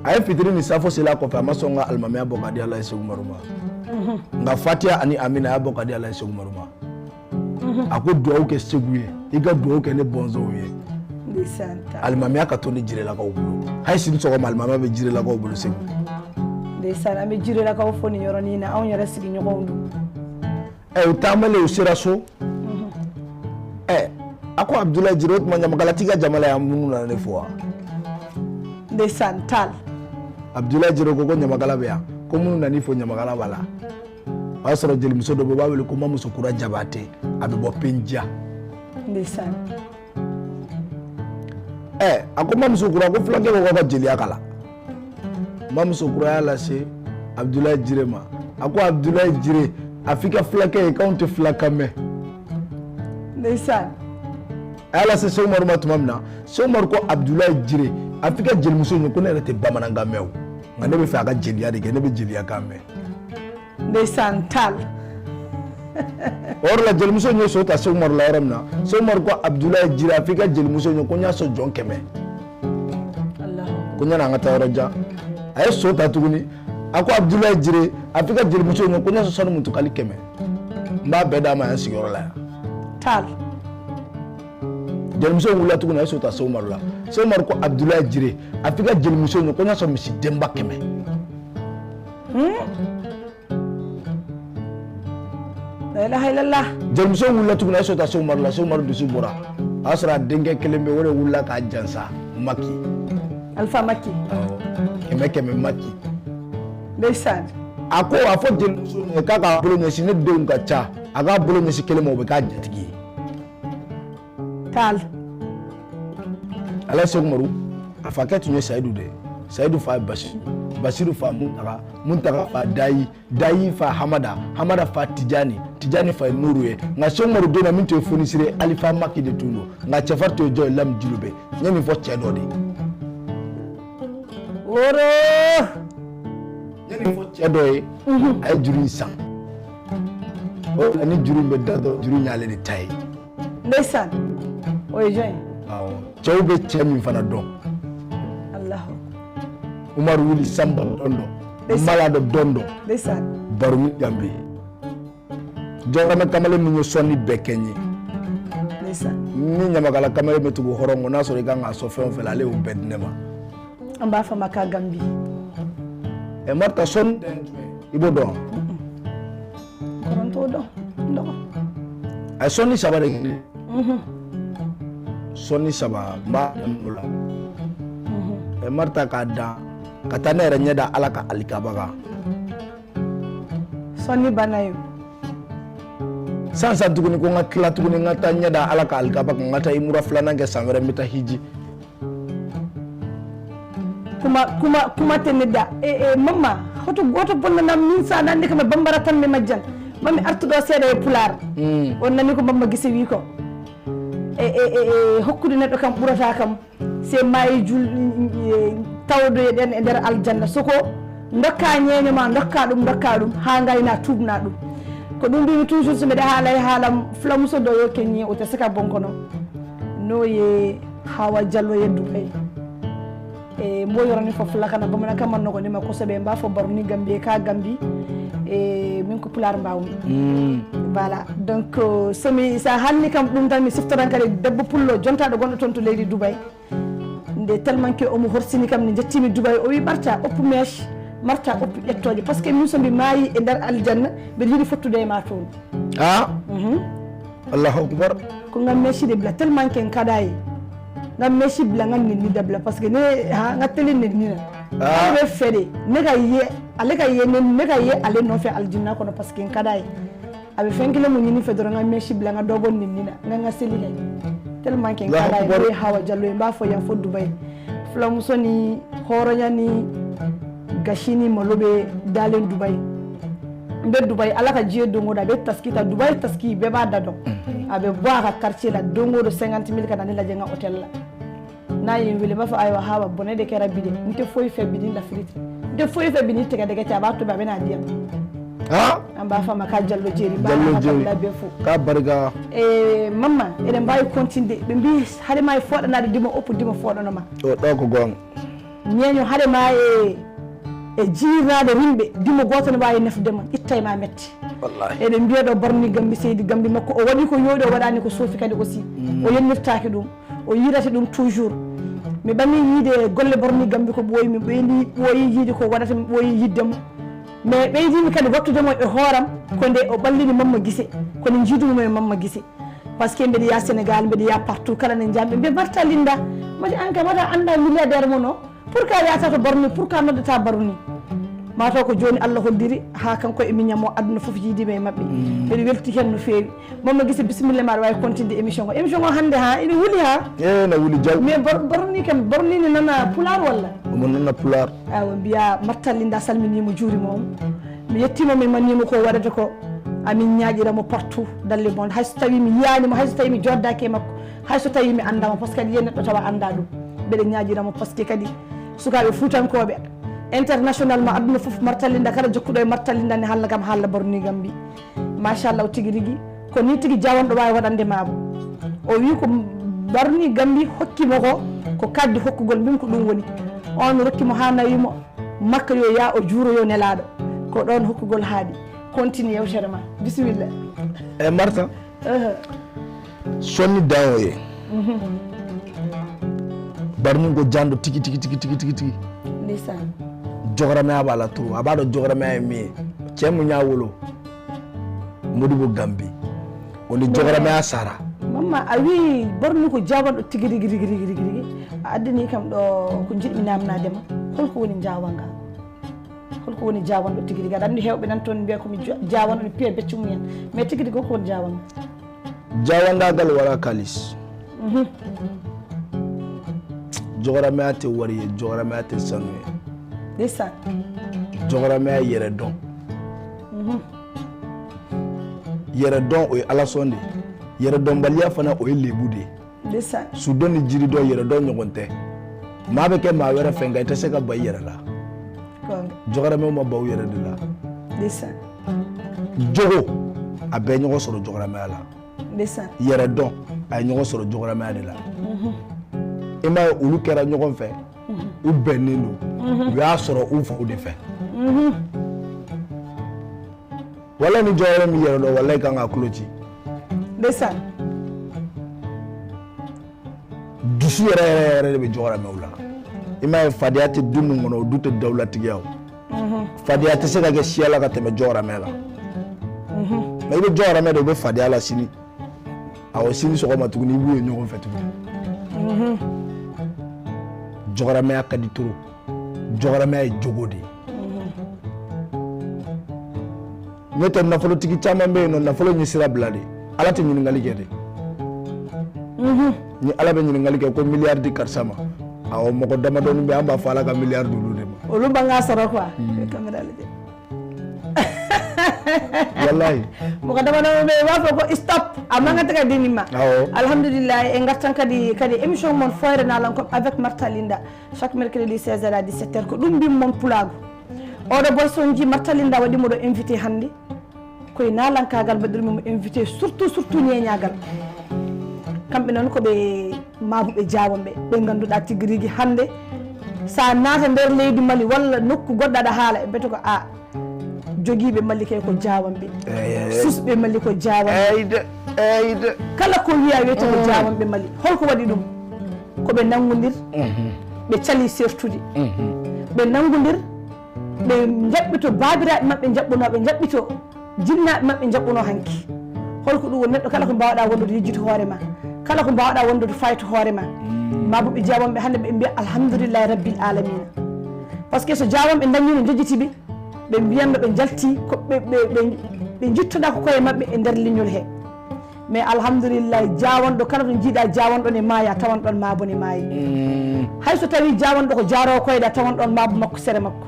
A ye fitiri ni safo seli a kɔfɛ, a ma sɔn ka alimamiya bɔ ka di Alaji Sogmaru ma. Nka fatiya ani amina, a y'a bɔ ka di Alaji Sogmaru ma. A ko duwawu kɛ Segu ye, i ka duwawu kɛ ne bɔnzɔnw ye. Alimamiya ka to ni Jirelakaw bolo. Hali sini sɔgɔma, alimamiya bɛ Jirelakaw bolo Segu. Ndeysaan, an bɛ Jirelakaw fo nin yɔrɔnin na, anw yɛrɛ sigiɲɔgɔnw don. Ɛ, u taamalen, u sera so. Ɛ, a ko Abudulayi Jire, o tuma ɲamakalatigiw ka jama la yan minnu nana ne fo wa? Ndeysaan, Taal. Abudulayi Jire ko, ko ɲamakala bɛ yan, ko minnu nana i fo, ɲamakala b'a la. O y'a sɔrɔ jelimuso dɔ bɛ, u b'a wele ko Mamuso Kura Jabate. A bɛ bɔ Penja. Ndeysaan. Ɛ, a ko Mamuso Kura, ko fulankɛ ko ka jeliya kalan. Mamuso Kura y'a lase Abudulayi Jire ma. A ko Abudulayi Jire, a f'i ka fulankɛ ye, k'anw tɛ fulakan mɛn. Ndeysaan. A y'a lase Sogmaru ma tuma min na, Sogmaru ko Abudulayi Jire, a f'i ka jelimuso ɲini, ko ne yɛrɛ tɛ bamanankan mɛn o. Nka ne bɛ fɛ a ka jeliya de kɛ, ne bɛ jeliyakan mɛn. Ndeysaan, Taal. O yɔrɔ la, jelimuso in ye so ta Sogmaru la yɔrɔ min na, Sogmaru ko Abudulayi Jire, a f'i ka jelimuso in ye, ko n y'a sɔn jɔn kɛmɛ. Ko n yɛrɛ an ka taa yɔrɔ jan. A ye so ta tuguni. A ko Abudulayi Jire, a f'i ka jelimuso in ye, ko n y'a sɔn sanu mutukali kɛmɛ. N b'a bɛɛ d'a ma yan sigiyɔrɔ la yan. Taal. Jelimuso in wulila tuguni, a ye so ta Sogmaru la. Sogmaru ko Abudulayi Jire, a f'i ka jelimuso in ye, ko n y'a sɔn misi denba kɛmɛ. La ilaha illallah. Jelimuso wulila tuguni, a ye so ta Sogmaru la, Sogmaru dusu bɔra. O y'a sɔrɔ a denkɛ kelen bɛ, o de wulila k'a jansa, Maki. Alifa Maki. Kɛmɛ kɛmɛ Maki. Ndeysaan. A ko, a fɔ jelimuso ye k'a k'a bolo ɲɛsin, ne denw ka ca, a k'a bolo ɲɛsin kelen ma, o bɛ k'a jatigi ye. Taal. Alaji Sogmaru, a fakɛ tun ye Sayidu de ye. Sayidu fa ye Basi. Basiru fa Muntaga, Muntaga fa Dayi, Dayi fa Hamada, Hamada fa Tijani, Tijani fa Nuru ye. Nka Seku Umaru Doma min to ye Fonisire, Alifa Maki de tundo. Nka cɛfari to ye jɔ ye Lam Julube. N ye min fɔ cɛ dɔ de ye. Woro. N ye min fɔ cɛ dɔ ye. Mhm. A ye juru in san. O la ni juru in bɛ da dɔrɔn, juru in y'ale de ta ye. Ndeysaan. O ye jɔn ye? Awɔ. Cɛw bɛ cɛ min fana dɔn. Alahu. Umaru Wuli Sanba dɔn dɔn. Ndeysaan. Mala dɔ dɔn dɔn. Ndeysaan. Barumi Danbe. Jɔkɔrɔmɛ kamalen min ye sɔnni bɛɛ kɛ n ye. Ndeysaan. Ni ɲamakala kamalen bɛ tugu hɔrɔn kɔ, n'a sɔrɔ i kan k'a sɔn fɛn o fɛn la, ale y'o bɛɛ di ne ma. An b'a fɔ a ma k'a Ganbi. Ɛ, Marita, sɔnni dan ye jumɛn ye? I b'o dɔn wa? N kɔrɔn t'o dɔn. N dɔgɔ. A ye sɔnni saba de kɛ. Mhm. Sɔnni saba, n b'a daminɛ o la. Mhm. Ɛ, Marita, k'a dan, ka taa ne yɛrɛ ɲɛ da Ala ka alikaba kan. Sɔnni banna yen. San san tuguni ko n ka tila tuguni, n ka taa ɲɛ da Ala ka alikaba kan, n ka taa imura filanan kɛ san wɛrɛ, n bɛ taa hiji. Kuma, kuma, kuma tɛ ne da. E, e, mama, hoto, hoto bonna na min sa nan de kama bambara tan me majjan. Mami artuɗo seeɗa e pulaar. Mm. On nani ko Mamma Gise wi ko. E, e, e, e, hokkude neɗɗo kam ɓurata kam. Se maayi jul-, tawdoyeɗen e nder aljanna. Soko ndokka ñeeño ma, ndokka ɗum, ndokka ɗum, haa ngayna tuubna ɗum. Ko ɗum mbimi toujours, so mbeɗa haala e haala flamuso doyo keñi o te saka bonkono. No ye Hawa Jallo ye Dubai. E mbo yorani fof lakana bamana kamanno ko nima ko soɓe mba fof baruni Gambi ka Gambi. E min ko pulaar mbawmi. Mm. Voilà. Donc, euh, so mi, sa haalni kam ɗum tan, mi siftoran kadi debbo pullo jontaɗo gonɗo toon to leydi Dubai. Nde tellement que omo horsini kam, nde jettimi Dubai, o wi, "Marta, oppu mèche, Marta, oppu ƴettoje." Parce que min so mbi maayi e nder aljanna, mbeɗa yiɗi fottude e ma toon. Ah? Mhm. Allahu Akbar. Ko ngam mèche de bila tellement que en kaɗayi. Ngam mèche bila ngan nin ni dabla parce que ne, ha, ngatteli nin ni na. Ah. Be fede. Ne ga ye, ale ga ye, ne, ne ga ye, ale no fe aljinna kono parce que en kaɗayi. Aɓe fenkile mo ñini fedoro nga mèche bila nga dogon nin nina nga nga seli kay. Tellement que Allahu kala Akbar. Be Hawa Jallo e mba fo yan fo Dubai. Flamuso ni horonya ni gashini malobe dalen Dubai. Be Dubai ala ka jiye dongo da be taskita Dubai taski be ba dado. Mhm. Abe bwa ka quartier la dongo do cinquante mille kana ni la jenga hotel la. Na yin wili ba fa aywa hawa bone de kera bide. Nte foyi fe bidi la frite. Nte foyi fe bidi tega de kete aba to ba bena diam. Ha? An ba fa ma ka Jallo Jeri ba Jallo ma Jeri. La be fo. Ka barga. E mama ene mbawi continue be mbi hade ma e fodanade dimo oppu dimo fodanoma. O do ko gong. Ñeño hade ma e e jiirnaade rimɓe dimo gooto ne waawi nafde ma ittay ma metti. Wallahi. Eɗen mbiya ɗo barni gambi seydi gambi makko o waɗi ko yooɗi o waɗani ko soofi kadi aussi. Mm. O yennirtaaki ɗum. O yiɗata ɗum toujours. Mi ɓami yiide golle borni gambi ko ɓooyi mi ɓeydi ɓooyi yiide ko waɗata mi ɓooyi yiddemo. Mais ɓeydimi kadi wattude mo e hooram ko nde o ɓallini Mamma Gise ko nde jiidumi mo e Mamma Gise. Parce que mbeɗa yaa Sénégal mbeɗa yaa partout kala ne njamɓe mbiya Marta Linda mati an kam wata annda milliardaire mo no. Pourquoi yata to baruni pourquoi noddata baruni? Mataw ko joni Allah holliri ha kanko e miñam o aduna fof yiidima e mabɓe. Mbeɗa welti hen no feewi. Mamma Gise bisimilla maɗa wawi continde émission o émission o hande ha ina wuli ha. E na wuli jaw. Mais baruni kam baruni ne nana pulaar walla? Omo nana pulaar. Awa mbiya Marta Linda salminima juurima on. Mi yettima mi mannima ko waɗata ko amin ñaaƴira mo partout dans le monde hay so tawi mi yiyanimo hay so tawi mi joddaki e makko. Hay so tawi mi anndama parce que kadi yen neɗɗo tawa annda ɗum. Mbeɗa ñaaƴira mo parce que kadi sukaaɓe fuutankoɓe international ma aduna fof martallinda kala jokkuɗo e martallinda ne halla kam halla bornigam mbi. Machallah tigi rigi ko ni tigi jawanɗo wawi waɗande mabo. O wi ko barni gambi hokkimo ko ko kaddi hokkugol mbim ko ɗum woni. On rokkimo ha nawimo makka yo ya o juuro yo nelaɗo. Ko ɗon hokkugol haaɗi. Continue yewtere ma bisimilla. E marta. Sonni dawo e barnungo janɗo tigi tigi tigi tigi tigi tigi. Ndeysaan. Jogorame aɓa ala turu aɓa ɗo jogorame a mi cemmo ñawolo. Modibo gambi. Woni jogorame a sara. Mamma a wi barnu ko jawanɗo tigi rigi rigi rigi rigi rigi. A addani kam ɗo ko jiɗmi namnadema holko woni jawanga? Holko woni jawanɗo tigi rigi aɗa anndi hewɓe nan toon mbiya komi jawanɗo ne piya beccu mumen mais tigi rigi holko woni jawanɗo? Jawangagal wala kalis. Jogorame ate wariye jogorame ate sanuye. Ndeysaan. Jɔkɔrɔmɛya yɛrɛ dɔn. Yɛrɛ dɔn, o ye Ala sɔn de ye. Yɛrɛ dɔnbaliya fana, o ye lebu de ye. Ndeysaan. Su dɔn ni jiri dɔn, yɛrɛ dɔn ɲɔgɔn tɛ. Maa bɛ kɛ maa wɛrɛ fɛ, nka i tɛ se ka ban i yɛrɛ la. Kɔn. Jɔkɔrɔmɛw ma ban u yɛrɛ de la. Ndeysaan. Jogo, a bɛɛ ɲɔgɔn sɔrɔ jɔkɔrɔmɛya la. Ndeysaan. Yɛrɛ dɔn, a ye ɲɔgɔn sɔrɔ jɔkɔrɔmɛya de la. I m'a ye, olu kɛra ɲɔgɔn fɛ, u bɛnnen don, u y'a sɔrɔ u faw de fɛ. Walayi, ni jɔyɔrɔ min yɛrɛ dɔn, walayi, kan ka tulo ci. Ndeysaan. Dusu yɛrɛ yɛrɛ yɛrɛ de bɛ jɔkɔrɔmɛw la. I m'a ye, fadenya tɛ du min kɔnɔ, o du tɛ dawulatigiya o. Fadenya tɛ se ka kɛ siya la ka tɛmɛ jɔkɔrɔmɛ la. Mais i bɛ jɔkɔrɔmɛ de, o bɛ fadenya la sini. Awɔ, sini sɔgɔma tuguni, i b'u ye ɲɔgɔn fɛ tuguni. Jɔkɔrɔmɛya ka di trop. Jɔkɔrɔmɛya ye jogo de ye. N'o tɛ, nafolotigi caman bɛ yen nɔ, nafolo ye sira bila de. Ala tɛ ɲininkali kɛ de. Ni Ala bɛ ɲininkali kɛ ko miliyari di karisa ma, awɔ, mɔgɔ damadɔni bɛ, an b'a fɔ Ala ka miliyari di olu de ma. Olu man k'a sɔrɔ quoi. Caméra lajɛ. Walayi. Mɔgɔ damadɔni bɛ yen, i b'a fɔ ko stop, a man kan tɛ ka di nin ma. Awɔ. Alhamdulilayi, en ngartan kadi, kadi émission mon Fooyre Naalankoɓe avec Martha Linda. Chaque mercredi seize heures à dix-sept heures, ko ɗum mbin mon pulaagu. Oɗo boy so on ji Martha Linda waɗi mo ɗo invité hannde. Koye naalankaagal mbaɗirmi mo invité, surtout, surtout ñeeñaagal. Kamɓe noon ko ɓe maabuɓe jaawanɓe, ɓe ngannduɗaa tigi rigi hannde, so a naata nder leydi Mali walla nokku goɗɗo aɗa haala, ɓe mbiyata ko a jogiiɓe Mali kay ko jaawanɓe. Eey. Susɓe Mali ko jaawanɓe. Eyde, eyde. Kala ko wiya wiyata ko jaawanɓe Mali. Holko waɗi ɗum? Ko ɓe nanngondir, ɓe cali sertude. Ɓe nanngondir, ɓe njaɓɓito baabiraaɓe maɓɓe njaɓɓunoo, ɓe njaɓɓito jinnaaɓe maɓɓe njaɓɓunoo hanki. Holko ɗum woni? Neɗɗo kala ko mbaawɗaa wondude, yejjito hoore ma. Kala ko mbaawɗaa wondude, fayto hoore ma. Maabuɓe jaawanɓe hannde ɓe mbiya alhamdulillahi rabbil alamina. Parce que so jaawanɓe ndañiino, njejjiti ɓe, ɓe mbiyanno ɓe njalti, ko ɓe, ɓe, ɓe, ɓe njittoɗaa ko koye maɓɓe e nder leñol he. Mais alhamdulillahi, jaawanɗo kala to njiiɗaa jaawanɗo ne maaya, tawan ɗon maabo ne maayi. Hay so tawii jaawanɗo ko jaaroowo koyɗe, a tawan ɗon maabo makko sere makko.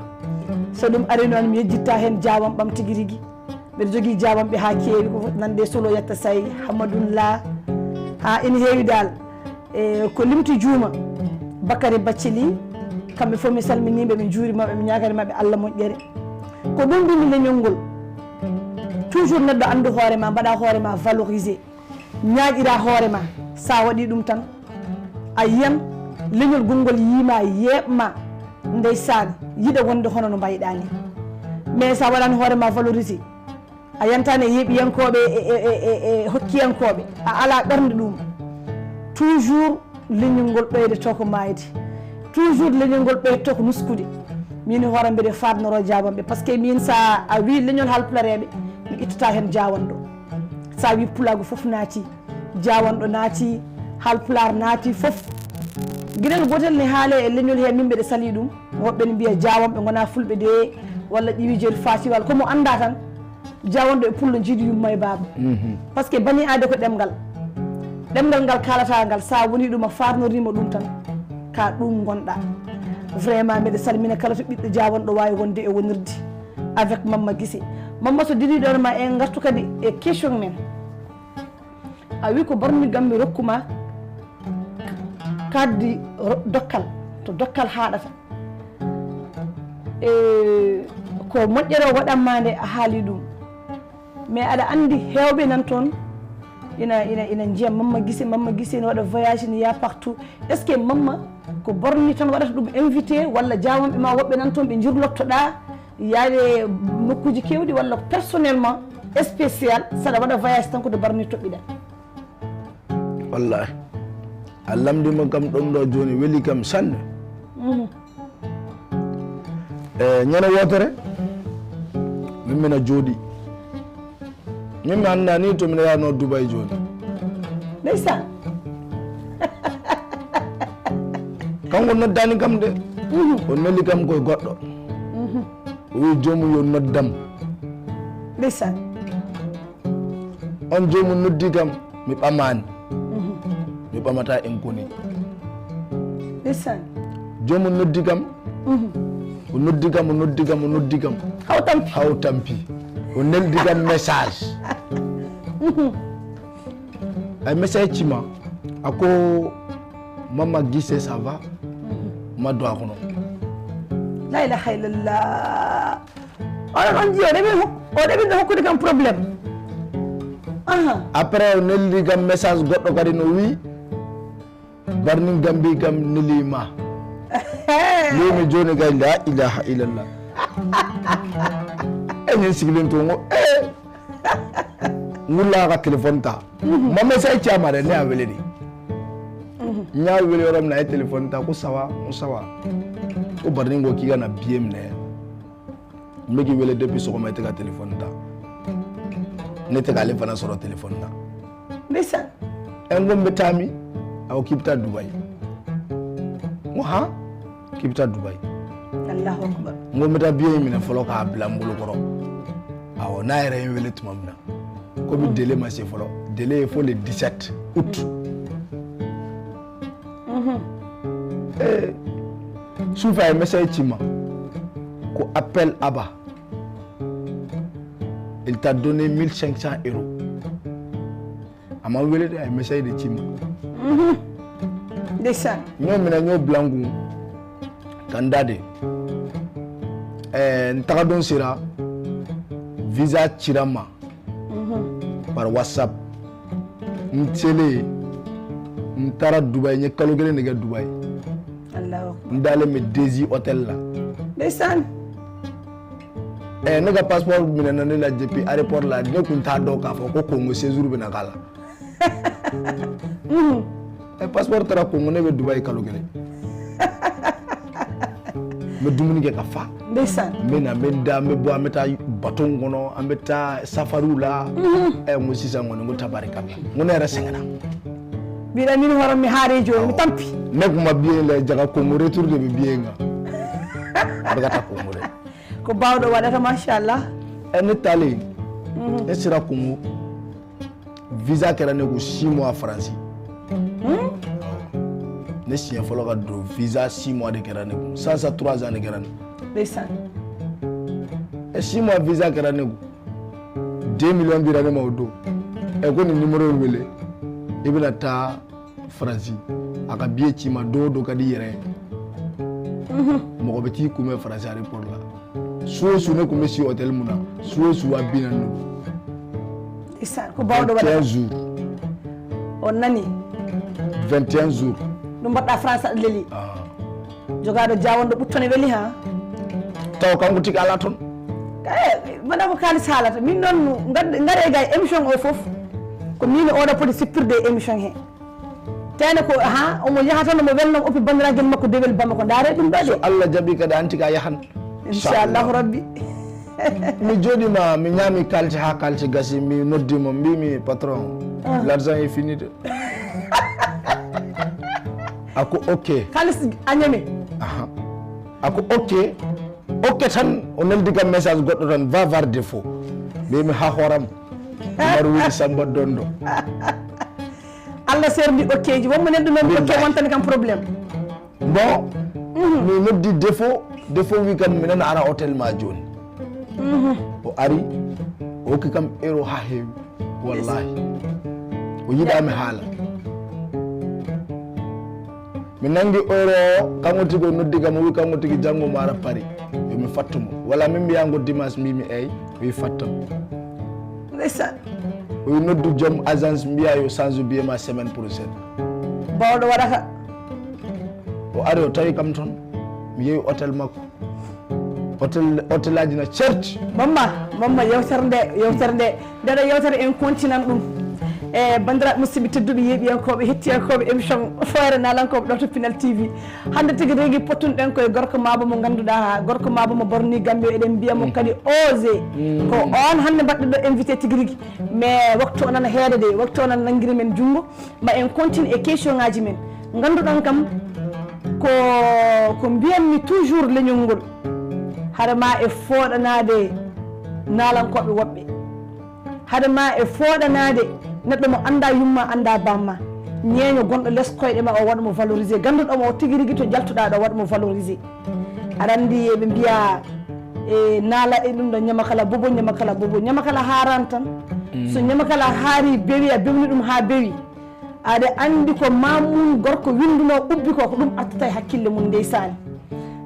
So ɗum arii noon, mi yejjitta heen jaawanɓam tigi rigi. Mbeɗa jogii jaawanɓe haa keewi, ko nande Solo Yatta Say, Hammadun La, haa ina heewi dal. E ko limti juuma, Bakary Bathily, kamɓe fof mi salminiiɓe, mi juurimaɓe, mi ñaagani maɓɓe Allah moƴƴere. Ko ɗum mbimi leñol ngol. Toujours neɗɗo anndu hoore ma, mbaɗa hoore ma valorisé, ñaaƴira hoore ma. Sa waɗi ɗum tan, a yiyan leñol gongol yiima, yeeɓma, ndeysaan, yiɗa wonde hono no mbayɗa ni. Mais sa waɗani hoore ma valorisé, a yantaani e yeeɓiyankooɓe e, e, e, e, e hokkiyankooɓe, a alaa ɓernde ɗum. Toujours leñol ngol ɓeydoto ko maayde. Toujours leñol ngol ɓeydoto ko nuskude. Min hoore mbeɗe faadnoroo jaawanɓe, parce que min, sa a wii leñol haalpulareeɓe, mi ittata heen jaawanɗo. Sa wii pulaagu fof naati, jaawanɗo naati, haalpulaar naati, fof. Geɗel gootel ne haale e leñol he, min mbeɗe salii ɗum. Woɓɓe ne mbiya jaawanɓe ngonaa fulɓe de, walla ƴiwi jeeri faati, walla ko mo anndaa tan. Jaawanɗo e pullo njiidi yumma e baaba. Parce que bani aade ko ɗemngal. Ɗemngal ngal kaalata ngal, sa woni ɗum, a faarnoriima ɗum tan, ka ɗum ngonɗa. Vraiment, mbeɗa salmina kala to ɓiɗɗo jaawanɗo waawi wonde e wonirde avec Mamma Gise. Mamma, so diliɗo ma, en ngartu kadi e question men. A wi ko barmi gam mi rokkuma kaddi ro-, dokkal, to dokkal haaɗata. E ko moƴƴere o waɗanma nde, a haali ɗum. Mais aɗa anndi, heewɓe nan toon ina, ina, ina njiya Mamma Gise, Mamma Gise ina waɗa voyage, ina yaha partout. Est-ce que Mamma ko borni tan waɗata ɗum invité, walla jaawanɓe ma woɓɓe nan toon ɓe njirlottoɗa, yaade nokkuuji keewɗi, walla personnellement spécial, saɗa waɗa voyage tan ko to barni toɓɓiɗa? Wallahi, a lamndima kam ɗon ɗo jooni, weli kam sanne. E ñande wootere, min mina jooɗi. Min mi anndaa ni to mina yahnoo Dubai jooni. Ndeysaan. Kanko noddaani kam de. O neli kam koye goɗɗo. O wi joomum yo noddam. Ndeysaan. On joomum noddi kam, mi ɓamaani. Mi ɓamata en koni. Ndeysaan. Joomum noddi kam, O noddi kam, o noddi kam, o noddi kam. Haw tampi. Haw tampi. O neldi kam message. Ay message cima. Ako mama gise ça va? Ma do akono. La ilaha illallah. Oɗon on jiyo ɗeɓi o ɗeɓi ɗo hokkude kam problème. Aha. Après o neldi kam message goɗɗo kadi no wi Barning Gambi kam neli ma. Lemi joni kay la ilaha illallah. Enen sigilen to ngo. Eh. Ngulla ka téléphone ta. Ma message cama de ne a weledi. Nya wele yoram na téléphone ta ko sawa, ko sawa. Ko Barning go kiga na biem ne. Mbe gi wele depuis sogoma e tega téléphone ta. Ne tega le fana soro téléphone na. Ndeysaan. En gombe tami. Awo kipta Dubai. Mo ha? Kipta Dubai. Allahu akbar. Gombe ta biye mina folo ka bila mbulu koro. Awo na yere en wele tumamna. Komi délai ma se folo. Délai fo le dix-sept août. Eh, suufe ay message cima ko appel aba. Il t'a donné mille cinq cents euros. Ama wele de ay message de cima. Ndeysaan. Ñoo mina ñoo blangu kandade. Eh, ntaga don sira visa cirama. Par WhatsApp. N télé. N tara Dubai, n ye kalo kelen de kɛ Dubai. Allahu akbar. N dalen bɛ Desi Hotel la. Ndeysaan. Eh, ne ka passeport minɛ na ne la depuis aéroport la, ne kun t'a dɔn k'a fɔ ko Congo séjour bɛna k'a la. Eh, passeport taara Congo, ne bɛ Dubai kalo kelen. N bɛ dumuni kɛ ka fa. Ndeysaan. N bɛ na, n bɛ n da, n bɛ bɔ, an bɛ taa bateau kɔnɔ, an bɛ taa safariw la. Eh, n ko sisan kɔni, n ko tabarikala. N ko ne yɛrɛ sɛgɛnna. Bi da min hɔrɔn mi haare joni, mi tampi. Ne kuma biye la, jaga Congo retour de bɛ biye nga. A bɛ ka taa Congo de. Ko bawɗo waɗata, machallah. Eh, ne taalen. Ne sera Congo. Visa kɛra ne kun six mois France. Ne siɲɛ fɔlɔ ka don, visa six mois de kɛra ne kun. Sisan trois ans de kɛra ne kun. Ndeysaan. E six mois visa kɛra ne kun. Deux millions dira ne ma o don. E ko nin numéro in wele. I bɛna taa France. A ka billet ci ma don o don ka di i yɛrɛ ye. Mɔgɔ bɛ t'i kunbɛn France aéroport la. Su o su ne kun bɛ si hôtel mun na, su o su waa bi naani. Ndeysaan, ko bawɗo waɗata. Vingt et un jours. On nani? Vingt et un jours. Ɗum mbaɗɗa France aɗa leli. Ah. Jogaaɗo jawonɗo ɓutto ne weli ha. Taw kanko tigi ala toon. Eh, mbaɗa ko kaalis haalata. Min noon ngad-, ngare ga émission o fof. Ko min oɗo poti sippirde e émission he. Tene ko, ha, omo yaha tan, omo welna, oppi banndiraagal makko dewel Bamako. Ndaare ɗum ɗo de. So Allah jaɓi kadi, anti ka yahan. Inchallahu Rabbi. Mi jooɗima, mi ñaami kalti ha kalti gasi, mi noddi mo, mbimi, "Patron, ah, l'argent est fini de." Ako, "Ok." Kalis a ñami. Aha. Ako, "Ok." Ok tan, o neldi kam message goɗɗo tan, "Va voir Défaut." Mbimi, "Ha hooram." Umaru woni Samba Dondo. Allah serdi okkeji. Wonmo neɗɗo noon okke wontani kam problème. Bon, mi noddi Défaut, Défaut wi kam mi nana ara hôtel ma joni. O ari, o hokki kam euro ha heewi. Wallahi. O yiɗa mi haala. Mi nangi euro o, kanko tigi o noddi kam, o wi kanko tigi janngo mo ara Paris. Yo mi fattu mo. Wala min mbiyango dimanche mbimi eyi, o wi fattam. Ndeysaan. O wi noddu joom agence mbiya yo change billet ma semaine prochaine. Bawɗo waɗata. O ari o tawi kam toon. Mi yehi hôtel makko. Hôtel, hôtel aji na certi. Mamma, mamma yewtere nde, yewtere nde. Nde ɗo yewtere en continan ɗum. E banndiraaɓe musidɓe tedduɓe yeeɓiyankooɓe, hettiyankooɓe émission Fooyre Naalankooɓe ɗo to Pinal T V. Hannde tigi rigi pottunoɗen koye gorko maabo mo ngannduɗaa, gorko maabo mo borni Gambie, eɗen mbiya mo kadi osé. Ko on hannde mbaɗɗo ɗo invité tigi rigi. Mais waktu o nana heede de, waktu o nana nanngiri men junngo. Ma en continue e question ngaji men. Ngannduɗon kam ko, ko mbiyanmi toujours leñol ngol. Hade ma e fooɗanaade naalankooɓe woɓɓe. Hade ma e fooɗanaade neɗɗo mo annda yumma, annda bamma. Ñeeño gonɗo les koyɗe ma o waɗa mo valorisé. Ngannduɗo mo o tigi rigi to jaltuɗaa ɗo waɗa mo valorisé. Aɗa anndi eɓe mbiya e naala e ɗum ɗo ñamakala bobo, ñamakala bobo, ñamakala haaraan tan. So ñamakala haari bewi, a bewni ɗum haa bewi, aɗa anndi ko mamun gorko winndunoo ubbi ko, ko ɗum artata e hakkille mum ndeysaani.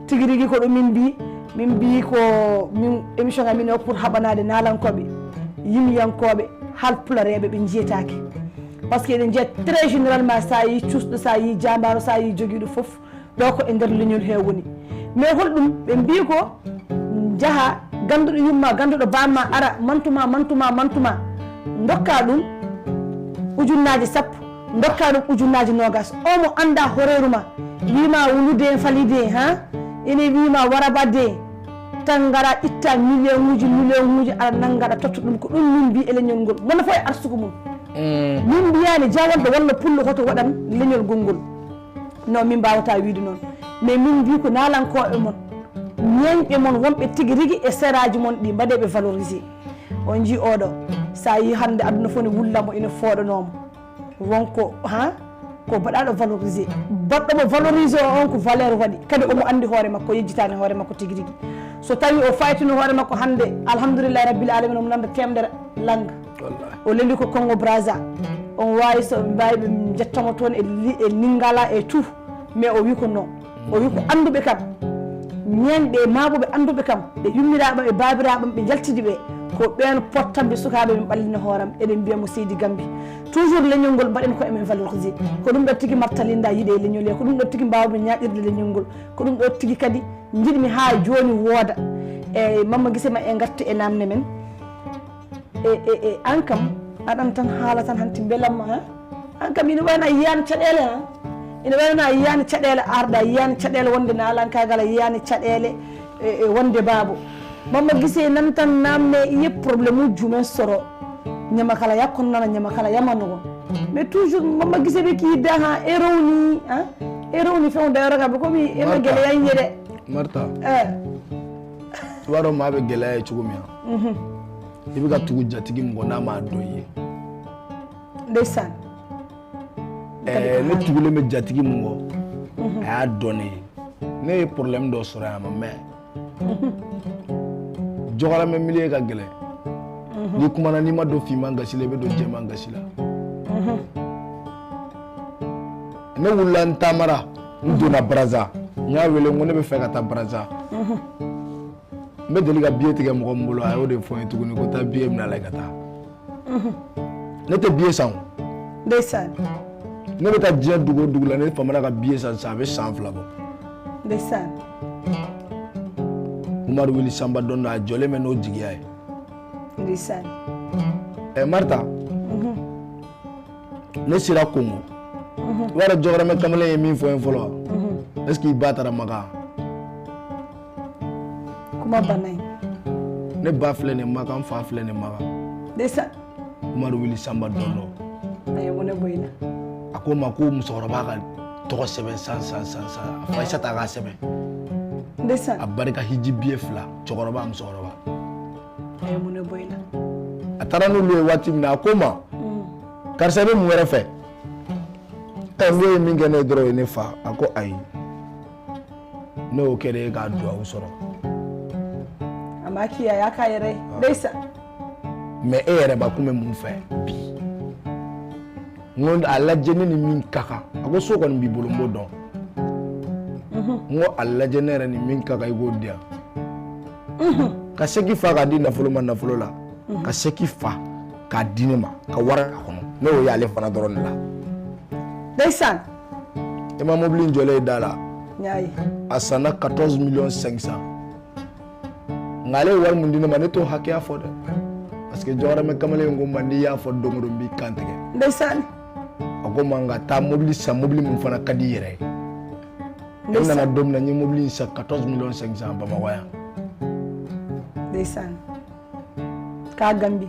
Tigi rigi ko ɗum min mbi, min mbi ko min émission am min o pour haɓanaade naalankooɓe, yimyankooɓe, haalpulareeɓe ɓe njiyetaake. Parce que eɗen njiya très généralement, so a yii cuusɗo, so a yii jaambaaro, so a yii jogiiɗo fof, ɗo ko e nder leñol he woni. Mais holɗum ɓe mbi ko njaha, ganduɗo yumma, ganduɗo bamma ara, mantuma, mantuma, mantuma, dokka ɗum ujunnaaje sappo, dokka ɗum ujunnaaje noogas. O mo anda horeeru ma, wima wulude en falide, ha? Ene wima warabade, tan ngara itta million uji, million uji, aɗa nanga aɗa totta ɗum. Ko ɗum min mbi e leñol ngol. Mona fof e arsugu mum. Min mbiyani jawalɗo walla pullo hoto waɗan leñol gongol. Non, min mbawata wiide noon. Mais min mbi ko naalankooɓe mon, ñeeñɓe mon wonɓe tigi rigi e seraaji mon ɗi, mbaɗe ɓe valorisé. On njii oɗo, so a yii hannde aduna fof ne wullamo ina fooɗanomo. Wonko, ha? Ko baɗaɗo valorisé. Baɗɗo mo valorisé o on ko valeur waɗi. Kadi omo anndi hoore makko, yejjitaani hoore makko tigi rigi. So tawi o faytino hoore makko hannde, alhamdulillahi rabbil alamin, omo nanda temedere langue. Wallahi. O lendi ko Congo Brazza. On waawi so ɓe mbaawi ɓe njettamo toon e li-, e Lingala e tout. Mais o wi ko non. O wi ko annduɓe kam, ñeeñɓe e maaɓuɓe annduɓe kam, ɓe yummiraaɓe am e baabiraaɓe am, ɓe njaltidi ɓe, ko ɓeen pottamɓe sukaaɓe min ɓallina hooram, eɗen mbiya mo Seydi Gambi. Toujours leñol ngol mbaɗen ko emen valorisé. Ko ɗum ɗo tigi Marta Linda yiɗe e leñol he, ko ɗum ɗo tigi mbaawmi ñaaƴirde leñol ngol, ko ɗum ɗo tigi kadi njiɗmi haa jooni wooda. Eeyi, Mamma Gise ma e ngartu e naamne men. E, e, e, an kam, aɗan tan haala tan hanti mbelamma, ha? An kam, ina wayno a yiyaani caɗeele, ha? Ina wayno a yiyaani caɗeele arɗa, a yiyaani caɗeele wonde naalankaagal, a yiyaani caɗeele, e, e, wonde baabo. Mamma Gise nan tan naamne, iye problème uji men soro. Ñamakala ya kon nana, ñamakala ya manogo. Mais toujours, Mamma Gise ɓe kii da, ha, e rowni, ha? E rowni few da yoro ka, ɓe komi, e ma Marta. Gele yan yede. Marta. Eh. Waro ma ɓe gele ya e cugumi, ha? Mhm. I bɛ ka tugu jatigi mɔgɔ n'a ma dɔn i ye. Ndeysaan. Eh, ne tugulen bɛ jatigi mɔgɔ, a y'a dɔn ne ye. Ne ye problème dɔ sɔrɔ yan ma, mais jɔkɔrɔmɛ milieu ka gɛlɛn. N'i kumana, n'i ma don finman gasi la, i bɛ don jɛman gasi la. Ne wulila, n taamara, n donna Brazza. N y'a wele, n ko ne bɛ fɛ ka taa Brazza. N bɛ deli ka billet tigɛ mɔgɔ min bolo, a y'o de fɔ n ye tuguni, ko taa billet minɛ a la, i ka taa. Ne tɛ billet san o. Ndeysaan. Ne bɛ taa diɲɛ dugu o dugu la, ne famana ka billet san sisan, a bɛ san fila bɔ. Ndeysaan. Umaru Wili Sanba dɔn dɔ, a jɔlen bɛ n'o jigiya ye. Ndeysaan. Ɛ, Marta. Ne sera Congo. I b'a dɔn jɔkɔrɔmɛ kamalen ye min fɔ n ye fɔlɔ wa? Est-ce que i ba taara Makan? Kuma banna yen. Ne ba filɛ nin ye Makan, n fa filɛ nin ye Makan. Ndeysaan. Umaru Wili Sanba dɔn dɔ. A ye mɔnɛ bɔ i la. A ko n ma ko musokɔrɔba ka tɔgɔ sɛbɛn san, san, san, san. A fa Ayisata k'a sɛbɛn. Ndeysaan. A barika hiji biye fila, cɛkɔrɔba, musokɔrɔba. A ye mɔnɛ bɔ i la. A taara n'olu ye waati min na, a ko n ma, karisa, i bɛ mun wɛrɛ fɛ? Ɛ, n ko, e ye min kɛ ne ye dɔrɔn, o ye ne faa. A ko ayi. Ne y'o kɛ de, e k'a dugawu sɔrɔ. A m'a k'i ye, a y'a k'a yɛrɛ ye. Ndeysaan. Mais e yɛrɛ ba kun bɛ mun fɛ bi? N ko a lajɛ ne ni min ka kan. A ko so kɔni b'i bolo, n b'o dɔn. N ko a lajɛ ne yɛrɛ ni min ka kan, i k'o di yan. Ka sɛki fa k'a di nafolo ma, nafolo la. Ka sɛki fa k'a di ne ma, ka wari a kɔnɔ. Ne y'o ye ale fana dɔrɔn de la. Ndeysaan. I ma mobili in jɔlen ye da la. N y'a ye. A sanna quatorze millions cinq cents. Nka ale ye wari min di ne ma, ne t'o hakɛya fɔ dɛ. Parce que jɔkɔrɔmɛ kamalen in ko n ma, n'i y'a fɔ don o don, n b'i kan tigɛ. Ndeysaan. A ko n ma, n ka taa mobili san, mobili min fana ka di i yɛrɛ ye. Ndeysaan. E nana don min na, n ye mobili in san quatorze millions cinq cents Bamakɔ yan. Ndeysaan. K'a Gambi.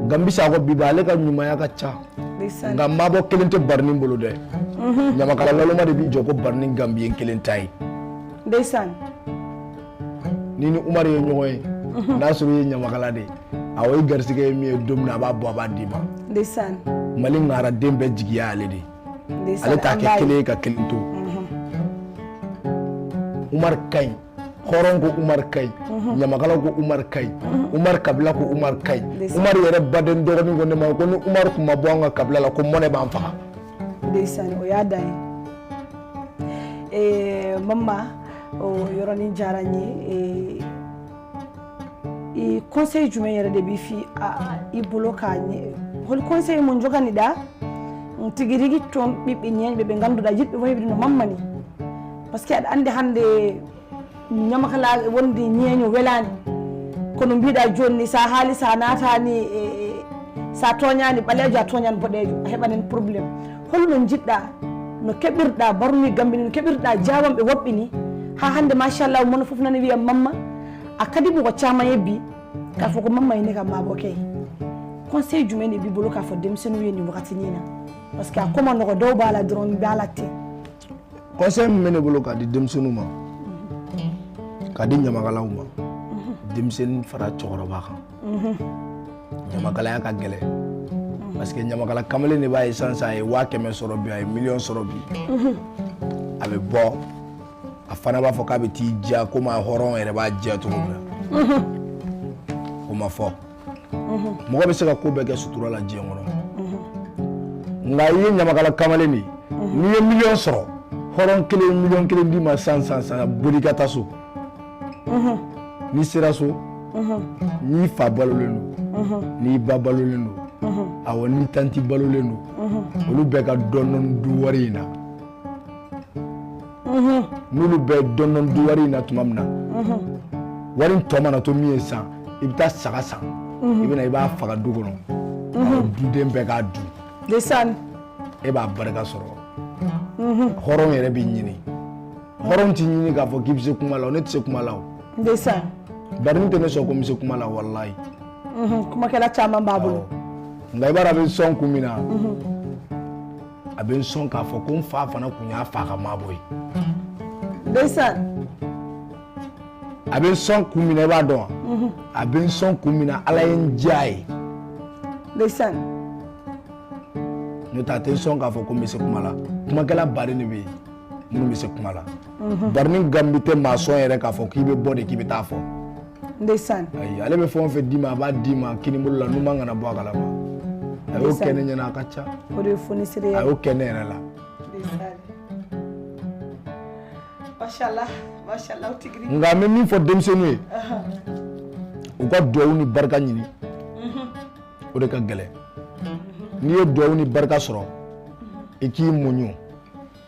Gambi Sakɔ, bi ba, ale ka ɲumanya ka ca. Ndeysaan. Nka mabɔ kelen tɛ Barni bolo dɛ. Ɲamakala laloma de b'i jɔ ko Barni Gambien kelen ta ye. Ndeysaan. N'i ni Umaru ye ɲɔgɔn ye, n'a sɔrɔ i ye ɲamakala de ye, a, o ye garisɛgɛ ye min ye, don min na, a b'a bɔ, a b'a d'i ma. Ndeysaan. Mali ŋaraden bɛɛ jigiya ale de ye. Ndeysaan, ale t'a kɛ kelen ye ka kelen to. Umar Kayi. Hɔrɔn ko Umar Kayi. Ɲamakala ko Umar Kayi. Umar kabila ko Umar Kayi. Umar yɛrɛ baden dɔgɔnin ko ne ma ko ni Umar kuma bɔ an ka kabila la ko mɔnɛ b'an faga. Ndeysaan, o y'a dan ye. Eh, Mama, o yɔrɔnin diyara n ye. Eh, i conseil jumɛn yɛrɛ de b'i fi a- i bolo k'a ɲɛ holi conseil mo jogani da? Tigi rigi ton ɓiɓɓe ɲeeñɓe ɓe ngannduɗaa yiɗɓe wayɓe no Mama ni. Parce que aɗa anndi hannde ɲamakalaaɓe wonde ɲeeño welaani. Kono mbiɗa jooni ni, sa haali, sa naataani e- e- sa tooñaani ɓaleejo, a tooñaani boɗeejo, a heɓanen problème. Holno njiɗɗa, no keɓirɗa barmi gambi ni, no keɓirɗa jaawanɓe woɓɓe ni? Haa hannde machallah, mono fof nana wiya Mama a kadi mo ko caama yebbi. Ka fof ko Mama ene ka maabo kay. Conseil jumɛn e bibolo ka fɔ denmisɛnninw ye nin wagati nin na? Parce que a kɔma nɔgɔ, dɔw b'a la dɔrɔn, b'a la ten. Conseil min bɛ ne bolo k'a di denmisɛnninw ma, k'a di ɲamakalaw ma, denmisɛnnin fara cɛkɔrɔba kan. Ɲamakalaya ka gɛlɛn. Parce que ɲamakala kamalen de b'a ye sisan, sisan a ye waa kɛmɛ sɔrɔ bi, a ye miliyɔn sɔrɔ bi. A bɛ bɔ, a fana b'a fɔ k'a bɛ t'i diya komi a hɔrɔn yɛrɛ b'a diya cogo min na. O ma fɔ. Mɔgɔ bɛ se ka ko bɛɛ kɛ sutura la diɲɛ kɔnɔ. Nka i ye ɲamakala kamalen de ye. N'i ye miliyɔn sɔrɔ, hɔrɔn kelen ye miliyɔn kelen d'i ma sisan, sisan, sisan, boli i ka taa so. N'i sera so, n'i fa balolen don, n'i ba balolen don, awɔ, n'i tanti balolen don, olu bɛɛ ka dɔɔnin dɔɔnin dun wari in na. N'olu bɛɛ dɔɔnin dɔɔnin dun wari in na tuma min na, wari in tɔ mana to min ye sisan, i bɛ taa saga san, i bɛ na, i b'a faga du kɔnɔ, duden bɛɛ k'a dun. Ndeysaan. E b'a barika sɔrɔ. Hɔrɔn yɛrɛ b'i ɲini. Hɔrɔn t'i ɲini k'a fɔ k'i bɛ se kuma la, ne tɛ se kuma la o. Ndeysaan. Bari n tɛ ne sɔn ko n bɛ se kuma la, walayi. Kumakɛla caman b'a bolo. Nka i b'a dɔn a bɛ n sɔn kun min na, a bɛ n sɔn k'a fɔ ko n fa fana tun y'a fa ka maabɔ ye. Ndeysaan. A bɛ n sɔn kun min na, i b'a dɔn wa? A bɛ n sɔn kun min na, Ala ye n diya a ye. Ndeysaan. N'o tɛ, a tɛ n sɔn k'a fɔ ko n bɛ se kuma la. Kumakɛla baden de bɛ yen minnu bɛ se kuma la. Bari ni Gambi tɛ maa sɔn yɛrɛ k'a fɔ k'i bɛ bɔ de, k'i bɛ taa fɔ. Ndeysaan. Ayi, ale bɛ fɛn o fɛn d'i ma, a b'a d'i ma kinibolo la, numan kana bɔ a kalama. A y'o kɛ ne ɲɛna, a ka ca. O de ye fonisire ye. A y'o kɛ ne yɛrɛ la. Ndeysaan. Mashallah, mashallah, o tigi. Nka n bɛ min fɔ denmisɛnninw ye, u ka duwawu ni barika ɲini. O de ka gɛlɛn. N'i ye duwawu ni barika sɔrɔ, i k'i muɲu.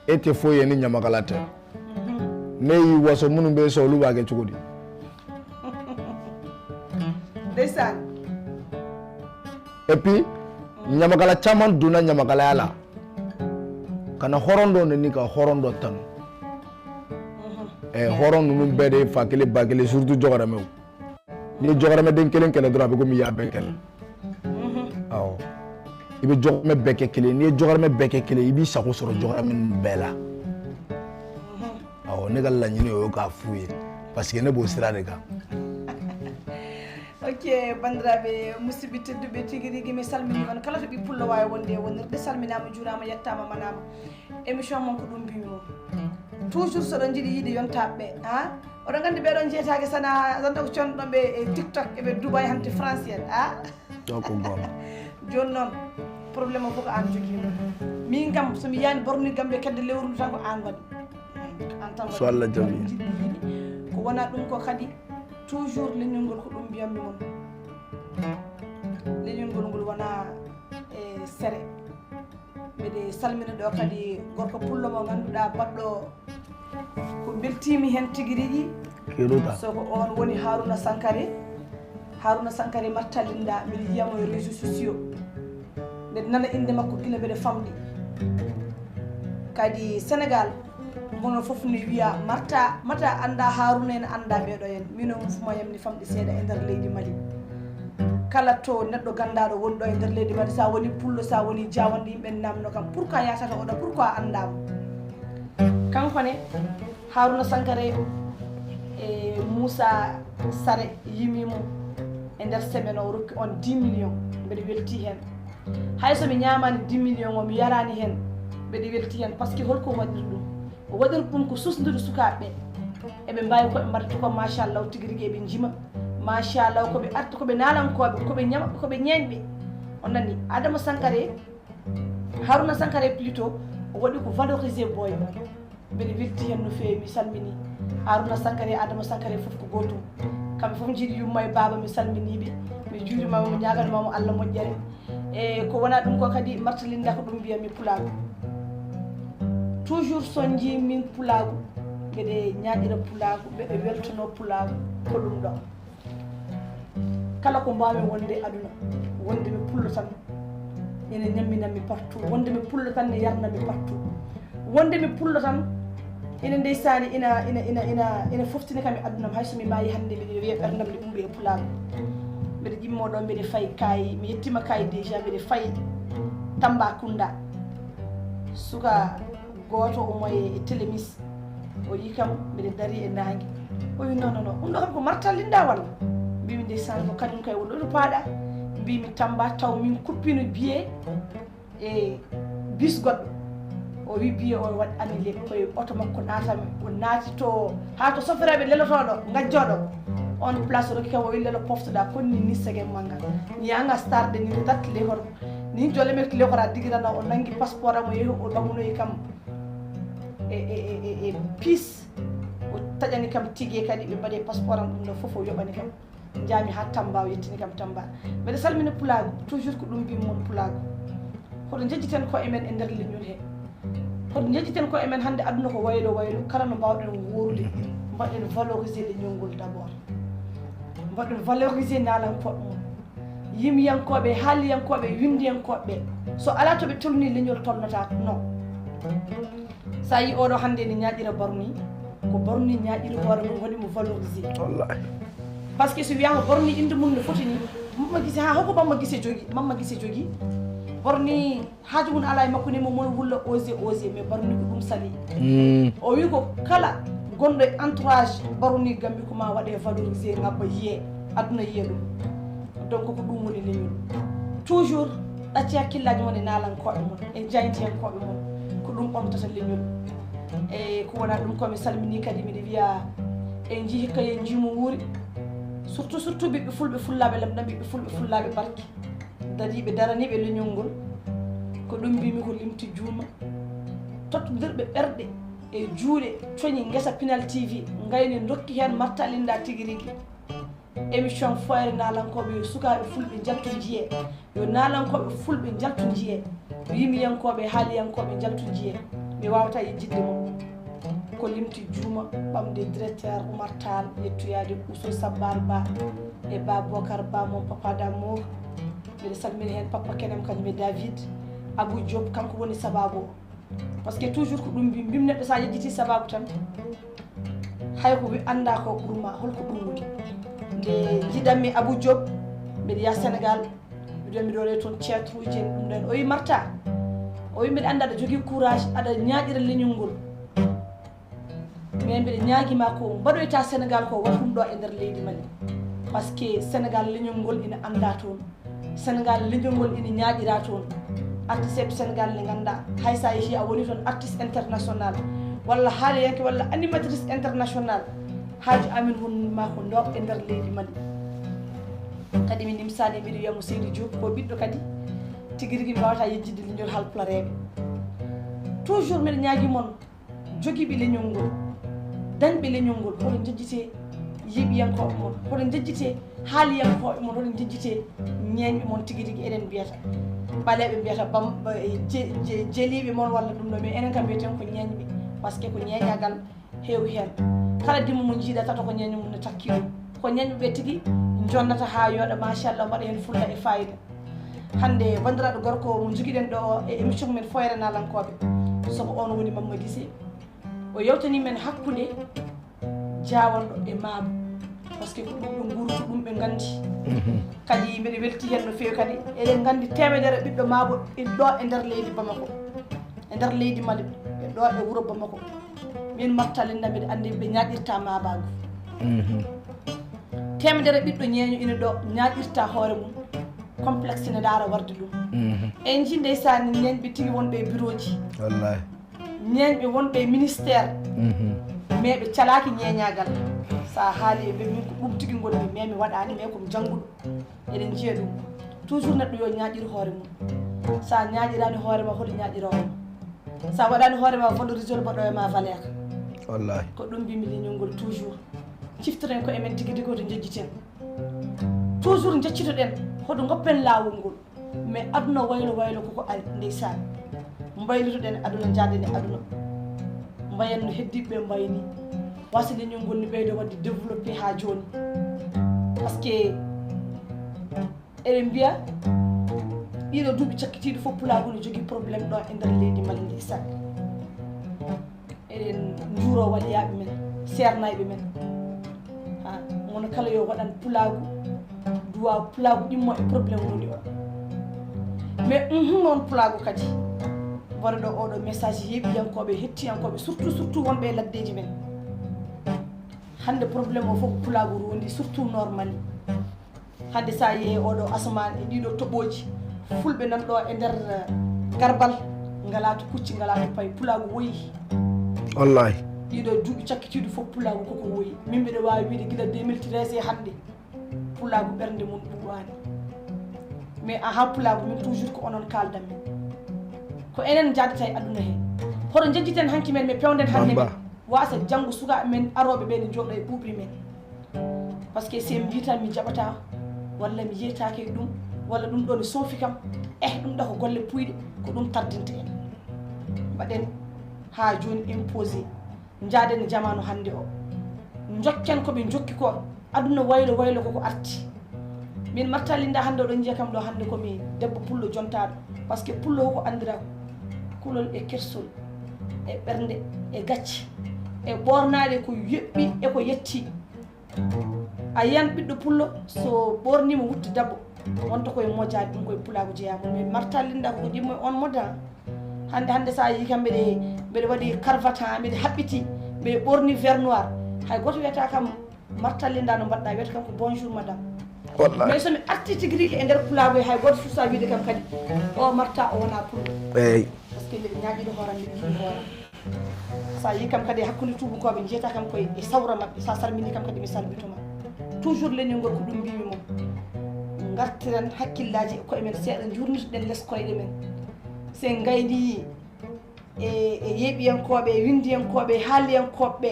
E tɛ foyi ye ni ɲamakala tɛ. Ne y'i waso, minnu bɛ sɔn, olu b'a kɛ cogo di? Ndeysaan. Et puis, ɲamakala caman donna ɲamakalaya la, ka na hɔrɔn dɔ neni ka hɔrɔn dɔ tanu. Ɛ, hɔrɔn ninnu bɛɛ de ye fa kelen ba kelen, surtout jɔkɔrɔmɛw. N'i ye jɔkɔrɔmɛden kelen kɛlɛ dɔrɔn, a bɛ komi i y'a bɛɛ kɛlɛ. Awɔ. I bɛ jɔkɔrɔmɛ bɛɛ kɛ kelen ye. N'i ye jɔkɔrɔmɛ bɛɛ kɛ kelen ye, i b'i sago sɔrɔ jɔkɔrɔmɛ ninnu bɛɛ la. Awɔ, ne ka laɲini o ye k'a f'u ye, parce que ne b'o sira de kan. Ok, banndiraaɓe musidɓe tedduɓe, tigi rigi mi salmini on kala to ɓi pullo waawi wonde e wonirde, salminaama, juuraama, yettaama, manaama. Émission mon ko ɗum mbiymi mo. Toujours so ɗon njiɗi yiide yontaaɓe ɓe, ha? Oɗon nganndi ɓeɗon jeytaake sana, santa ko conɗon ɓe e TikTok, eɓe Dubai, hante France en, ha? Ɗo ko goonga. Jooni noon, problème o fof ko aan jogii mo. Min kam, so mi yiyani borni Gambie kedde lewru ndu tan ko aan waɗi. Aan tan waɗi. So Allah jaɓi. Ko wona ɗum ko kadi, toujours leñol ngol ko ɗum mbiyammi mon. Leñol ngol ngol wona e sere. Mbeɗe salmina ɗo kadi gorko pullo mo ngannduɗaa baɗɗo ko mbeltiimi heen tigi rigi. Soko on woni Haruna Sankare. Haruna Sankare Marta Linda, mbiɗa yiya mo e réseaux sociaux. Mbeɗa nana innde makko gila mbeɗa famɗi. Kadi Sénégal, mbono fof ne wiya Marta, mata annda Haruna en, annda ɓeɗo en. Min o mufuma yam ni famɗi seeɗa e nder leydi Mali. Kala to neɗɗo ganndaɗo woni ɗo e nder leydi Mali, sa woni pullo, sa woni jawanɗo, yimɓe namno kam pourquoi yatata oɗo, pourquoi anndamo? Kanko ne, Haruna Sankare e Moussa Sare yimimo e nder semaine o, rokki on dix millions. Mbeɗa welti heen. Hay so mi ñaamaani dix millions o, mi yaraani heen, mbeɗa welti heen. Parce que holko waɗiri ɗum? O waɗiri ɗum ko susndude sukaaɓe ɓe. Eɓe mbawi koɓe mbaɗata ko, machallah, tigi rigi eɓe jima. Machallah, koɓe arta, koɓe naalankooɓe, koɓe ñama, koɓe ñeeñɓe. On nani, Adama Sankare, Haruna Sankare plutôt, o waɗi ko valorisé boy. Mbeɗe welti hen no feewi, mi salmini Haruna Sankare, Adama Sankare, fof ko gootum. Kamɓe fof njiiɗi yumma e baaba, mi salminiɓe, mi juurimama, mi ñaganimama Allah moƴƴere. E ko wona ɗum ko kadi, Marta Linda, ko ɗum mbiyami pulaagu. Toujours so njii min pulaagu, mbeɗe ñaaƴira pulaagu, mbeɗe weltono pulaagu, ko ɗum ɗo. Kala ko mbawmi wonde aduna, wonde mi pullo tan, ene ñamminammi partout, wonde mi pullo tan ne yarnammi partout, wonde mi pullo tan ina ndeysani, ina ina ina ina ina foftini kam e adunam. Hayso mi maayi hannde, mbiɗa wiya ɓerdam ne ɓumɓe e pulaagu. Mbeɗa ƴimmo ɗo, mbeɗa fay kay, mi yettima kay déjà, mbeɗa fay Tambacounda. Suka gooto omo e Télémis, o yi kam mbiɗa dari e naange. O wi non non non, ɗum ɗo kam ko Marta Linda walla? Mbimi ndeysaan, ko kañum kay woni ɗo paaɗa. Mbimi Tamba, taw min kuppino biye e bis goɗɗo. O wi biye o waɗ annulé, koye oto makko naatami, o naati to, haa to sofereɓe lelotoɗo ngajjoɗo. On place o rokki kam, o wi lelo poftoɗa kon ni, ni segen manga, ni anga starde ni, dat lehor ni, jole me lehor a digirana. O nangi passeport am, o yehi, o ɗamunoyi kam e e e e e piis. O taƴani kam tigi kadi, ɓe mbaɗi passeport am, ɗum ɗo fof o yoɓani kam. Njaami haa Tamba, o yettini kam Tamba. Mbeɗa salmina pulaagu, toujours ko ɗum mbimi mon pulaagu. Hoto njejjiten koye men e nder leñol he. Hoto njejjiten koye men hannde, aduna ko waylo waylo, kala no mbawɗen wuurude, mbaɗen valoriser leñol ngol d'abord. Mbaɗen valoriser naalankooɓe mon. Yimyankooɓe, haaliyankooɓe, winndiyankooɓe ɓe, so alaa to ɓe tolni, leñol tolnata non. So a yii oɗo hannde ne ñaaƴira Barni, ko Barni ñaaƴiri hoore mum, waɗi mo valorisé. Wallahi. Parce que so wiyama Barni, innde mum no foti ni, Mamma Gise, ha hoko Mamma Gise jogi? Mamma Gise jogi Barni, haaju mum alaa e makko ni, mo mon wulla osé, osé, mais Barni ko ɗum sali. Mm. O wi ko kala gonɗo e entourage Barni Gambi ko ma waɗe valorisé, ngabba yiye, aduna yiya ɗum. Donc ko ɗum woni leñol. Toujours ɗacci hakkillaaji mon e naalankooɓe mon, e jaayndiyankooɓe mon. Ko ɗum ɓamtata leñol. E ko wona ɗum ko, mi salmini kadi, miɗa wiya en njii hikka, en njii mo wuuri. Surtout, surtout ɓiɓɓe fulɓe, fullaaɓe lamɗam, ɓiɓɓe fulɓe, fullaaɓe barki, dariiɓe, daraniiɓe leñol ngol. Ko ɗum mbimi, ko limti juuma. Tottodirɓe ɓerɗe e juuɗe, coñi ngesa Pinal T V, ngayni, ndokki heen Marta Linda tigi rigi. Émission Fooyre Naalankooɓe, yo sukaaɓe fulɓe njaltu njiye, yo naalankooɓe fulɓe njaltu njiye, yo yimiyankooɓe, haaliyankooɓe njaltu njiye. Mi waawata yejjitde mo. Ko limti juuma, ɓamde directeur Oumar Tall, yettoyaade Ousso Sabbar Ba e Ba Bokar Ba, mon papa d'amour. Mbiɗa salmina heen papa kenam kañum e David. Abou Diop, kanko woni sababu o. Parce que toujours ko ɗum mbim, mbim neɗɗo, sa yejjiti sababu tan, hay ko wi-, annda ko ɓurma, holko ɗum woni. Nde njiɗanmi Abou Diop, mbiɗa yaha Sénégal, mbiɗo, mbiɗo waɗa toon théâtre uji en, ɗum ɗon. O wi, Marta, o wi, mbiɗa annda aɗa jogii courage, aɗa ñaaƴira leñol ngol. Mais mbiɗa ñaagima ko mbaɗoyta Sénégal ko, waɗ ɗum ɗo e nder leydi Mali. Parce que Sénégal leñol ngol ina annda toon. Sénégal leñol ngol ina ñaaƴira toon. Artisteɓe Sénégal ne ngannda, hay sa yehi a woni toon artiste international, walla haaliyanke, walla animatrice international, haaju amin wonma ko ndo e nder leydi Mali. Kadi mi nimsaani, mbiɗo wiyamo Seydi Diop ko ɓiɗɗo kadi tigi rigi, mi wawata yejjitde leñol haalpulareeɓe. Toujours mbiɗa ñaagi mon, jogiiɓe leñol ngol, dañɓe leñol ngol, hoto njejjite yiɓiyankooɓe mon, hoto njejjite haaliyankooɓe mon, hoto njejjite ñeeñɓe mon. Tigi rigi eɗen mbiyata, ɓaleeɓe mbiyata bam-, ba-, je-, je-, jeliiɓe mon walla ɗum ɗo, mais enen kam mbiyeten ko ñeeñɓe, parce que ko ñeeñagal heewi heen. Kala dimo mo njiiɗa tata ko ñeeño mum ne takki ɗum. Ko ñeeñɓe ɓe tigi jonnata haa yooɗa, machallah, mbaɗa heen fulla e fayida. Hannde banndiraaɗo gorko mo njogiɗen ɗo e émission men Fooyre Naalankooɓe, so ko on woni Mamma Gise, o yewtani men hakkunde Jaawanɗo e Maabo, parce que ko ɗum ɓe nguuri, ko ɗum ɓe nganndi. Kadi mbiɗa welti heen no feewi kadi. Eɗen nganndi teemedere ɓiɗɗo Maabo ina ɗo e nder leydi Bamako, e nder leydi Mali, ɓe ɗo e wuro Bamako. Min Marta Linda, mbiɗa anndi ɓe ñaaƴirta maabaagu. Teemedere ɓiɗɗo ñeeño ina ɗo ñaaƴirta hoore mum, complexe ne ndaara warde ɗum. En njii ndeysaan ñeeñɓe tigi wonɓe e bureau ji. Wallahi. Ñeeñɓe wonɓe e ministère. Mais ɓe calaaki ñeeñaagal. So a haali e ɓe, min ko ɗum tigi ngonmi, mais mi waɗaani, mais ko mi jannguɗo. Eɗen njiya ɗum. Toujours neɗɗo yo ñaaƴir hoore mum. So a ñaaƴiraani hoore ma, hoto ñaaƴiroowo ma. So a waɗaani hoore ma valorisol, mbaɗo e ma valeur. Wallahi. Ko ɗum mbimi leñol ngol toujours. Ciftoren ko emen tigi tigi, hoto njejjiten. Toujours njeccitoɗen, hoto ngoppen laawol ngol. Mais aduna waylo waylo koko ari, ndeysaan. Mbaylotoɗen aduna, njaaden e aduna. Mbayen no heddiiɓe ɓe mbayni. Wasa leñol ngol ni ɓeydo waɗde développé haa jooni. Parce que eɗen mbiya, ɗiɗo duuɓi cakkitiiɗi fof, pulaagu no jogii problème ɗo e nder leydi Mali, ndeysaan. Eɗen njuuro waliyaaɓe men, seernayɓe men. Ha, wona kala yo waɗan pulaagu, duwa pulaagu ɗimmo e problème woni o. Mais, mhm, noon pulaagu kadi. Mbaɗa ɗo oɗo message yeeɓiyankooɓe, hettiyankooɓe, surtout, surtout wonɓe e laddeeji men. Hannde problème o fof ko pulaagu rondi, surtout Nord Mali. Hannde so a yehi oɗo asamaan e ɗiɗo toɓooji, fulɓe nan ɗo e nder, eh, garbal, ngalaa to kucci, ngalaa to payi, pulaagu woyi. Wallahi. Ɗiɗo duuɓi cakkitiiɗi fof pulaagu koko woyi. Min mbiɗa waawi wiide gila deux mille treize e hannde, pulaagu ɓernde mum ɓuuɓaani. Mais ahaa pulaagu min toujours ko onon kaaldan min. Ko enen njaadata e aduna he. Hoto njejjiten hanki men, mais pewnden hannde men. Wasa janngo sukaaɓe men arooɓe ɓe ne njooɗo e ɓuuɓri men. Parce que si en mbiyi tan mi jaɓata, walla mi yeytaake e ɗum, walla ɗum ɗo ne soofi kam, eh, ɗum ɗo ko golle puyɗe, ko ɗum tardinta en. Mbaɗen haa jooni imposé, njaaden e jamaanu hannde o. Njokken ko ɓe njokki ko, aduna waylo waylo koko arti. Min Marta Linda hannde oɗon njiya kam ɗo hannde ko mi debbo pullo jontaaɗo. Parce que pullo ko anndira kulol e kersol, e ɓernde, e gacce, e ɓoornaade ko yoɓɓi e ko yetti. A yiyan ɓiɗɗo pullo so ɓoorniima wutte debbo, wonta koye mojaade ɗum koye pulaagu jeyaa. Min Marta Linda ko ɗimmo e on moda. Hannde, hannde so a yii kam mbeɗe, mbeɗe waɗi cravate, haa mbeɗe haɓɓiti, mbeɗe ɓoorni vert noir. Hay gooto wiyata kam Marta Linda no mbaɗɗa, wiyata kam ko bonjour madame. Wallahi. Mais so mi arti tigi rigi e nder pulaagu, hay gooto suusa wiide kam kadi, o Marta o wona pullo. Eey. Parce que mbiɗa ñaaƴiɗo hooram, mbiɗa yiɗi hooram. So a yii kam kadi e hakkunde tuubakooɓe, njiyata kam koye e sawra maɓɓe. So a salmini kam kadi, mi salmito ma. Toujours leñol ngol ko ɗum mbimi mo. Ngartiren hakkillaaji e koye men seeɗa, njurnitoɗen les koyɗe men. So en ngayni e, e yeeɓiyankooɓe, e winndiyankooɓe, e haaliyankooɓe ɓe,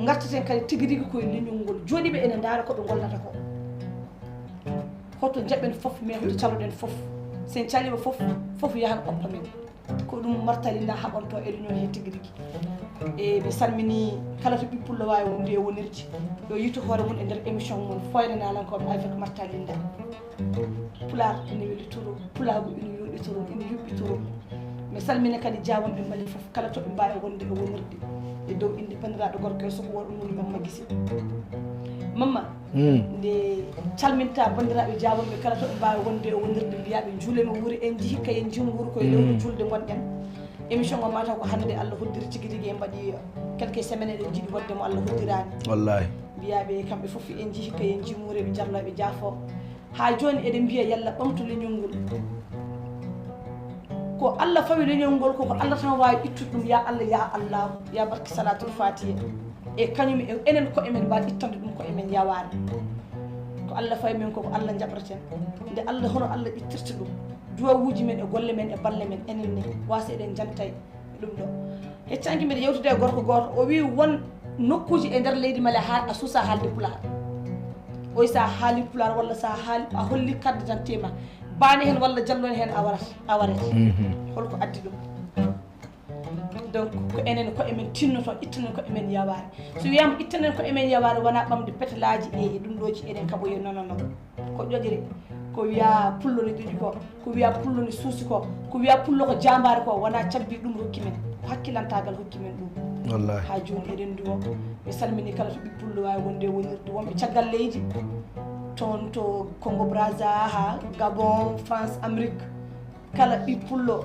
ngartaten kadi tigi rigi koye leñol ngol. Jooɗiiɓe ene ndaara ko ɓe ngollata ko. Hoto njaɓen fof, mais hoto caloɗen fof. So en caliima fof, fof yahan oppa men. Ko ɗum Marta Linda haɓanto e leñol he tigi rigi. E mi salmini kala to ɓiɓɓe pullo waawi wonde e wonirde. Yo yiytu hoore mum e nder émission mum, Fooyre Naalankooɓe avec Marta Linda. Pulaar ina welitoro, pulaagu ina yooɗitoro, ina yuɓɓitoro. Mi salmina kadi jaawanɓe Mali fof, kala to ɓe mbaawi wonde e wonirde. E dow innde banndiraaɗo gorko e soko worɗo mum Mamma Gise. Mamma, Mm. nde calminta banndiraaɓe jaawanɓe kala to ɓe mbaawi wonde e wonirde, mbiyaa ɓe njuulema wuuri, en njiyi ka en njiimu wuuri koye lewru Mm. julde ngonɗen. Émission o mataw ko hannde Allah hoddiri tigi rigi, en mbaɗi quelques semaines eɗen njiɗi waɗde mo Allah hoddiraani. Wallahi. Mbiyaa ɓe kamɓe fof en njiyi ka en njiimu wuuri, ɓe jarlo ɓe jaafo. Haa jooni eɗen mbiya yalla ɓamtu leñol ngol. Ko Allah fawi leñol ngol, ko, ko Allah tan waawi ittude ɗum. Ya Allah, ya Allah, ya barke Salatul Fatiha. E kañum e enen koye men mbaawi ittande ɗum koye men yawaani. Ko Allah fawi men ko, ko Allah njaɓraten. Nde Allah, hono Allah ittirta ɗum. Duwawuuji men e golle men e balle men enen ne, wasa eɗen njantay. Ɗum ɗo. Heccanki mbiɗa yewtude e gorko gooto, o wii won nokkuuji e nder leydi Mali haa a suusa haalde pulaar. Oy, so a haali pulaar walla so a haali, a holli carte d'identité ma, baane heen walla jallo heen a warat, a waret. Mhm. Holko addi ɗum? Donc, ko enen koye men tinnoto, ittanen koye men yawaare. So wiyaama ittanen koye men yawaare, wonaa ɓamde petalaaji e, e ɗum ɗooji eɗen kaɓoya, non, non, non. Ko ƴoƴre, ko wiya pullo ne ƴoƴi ko, ko wiya pullo ne suusi ko, ko wiya pullo ko jambaare ko, wona cabbi ɗum rokki men, ko hakkilantaagal hokki men ɗum. Wallahi. Haa jooni eɗen nduwo. Mi salmini kala to ɓiɓɓe pullo waawi wonde e wonirde, wonɓe caggal leydi, toon to Congo Brazza, haa Gabon, France, Amérique. Kala ɓiɓɓe pullo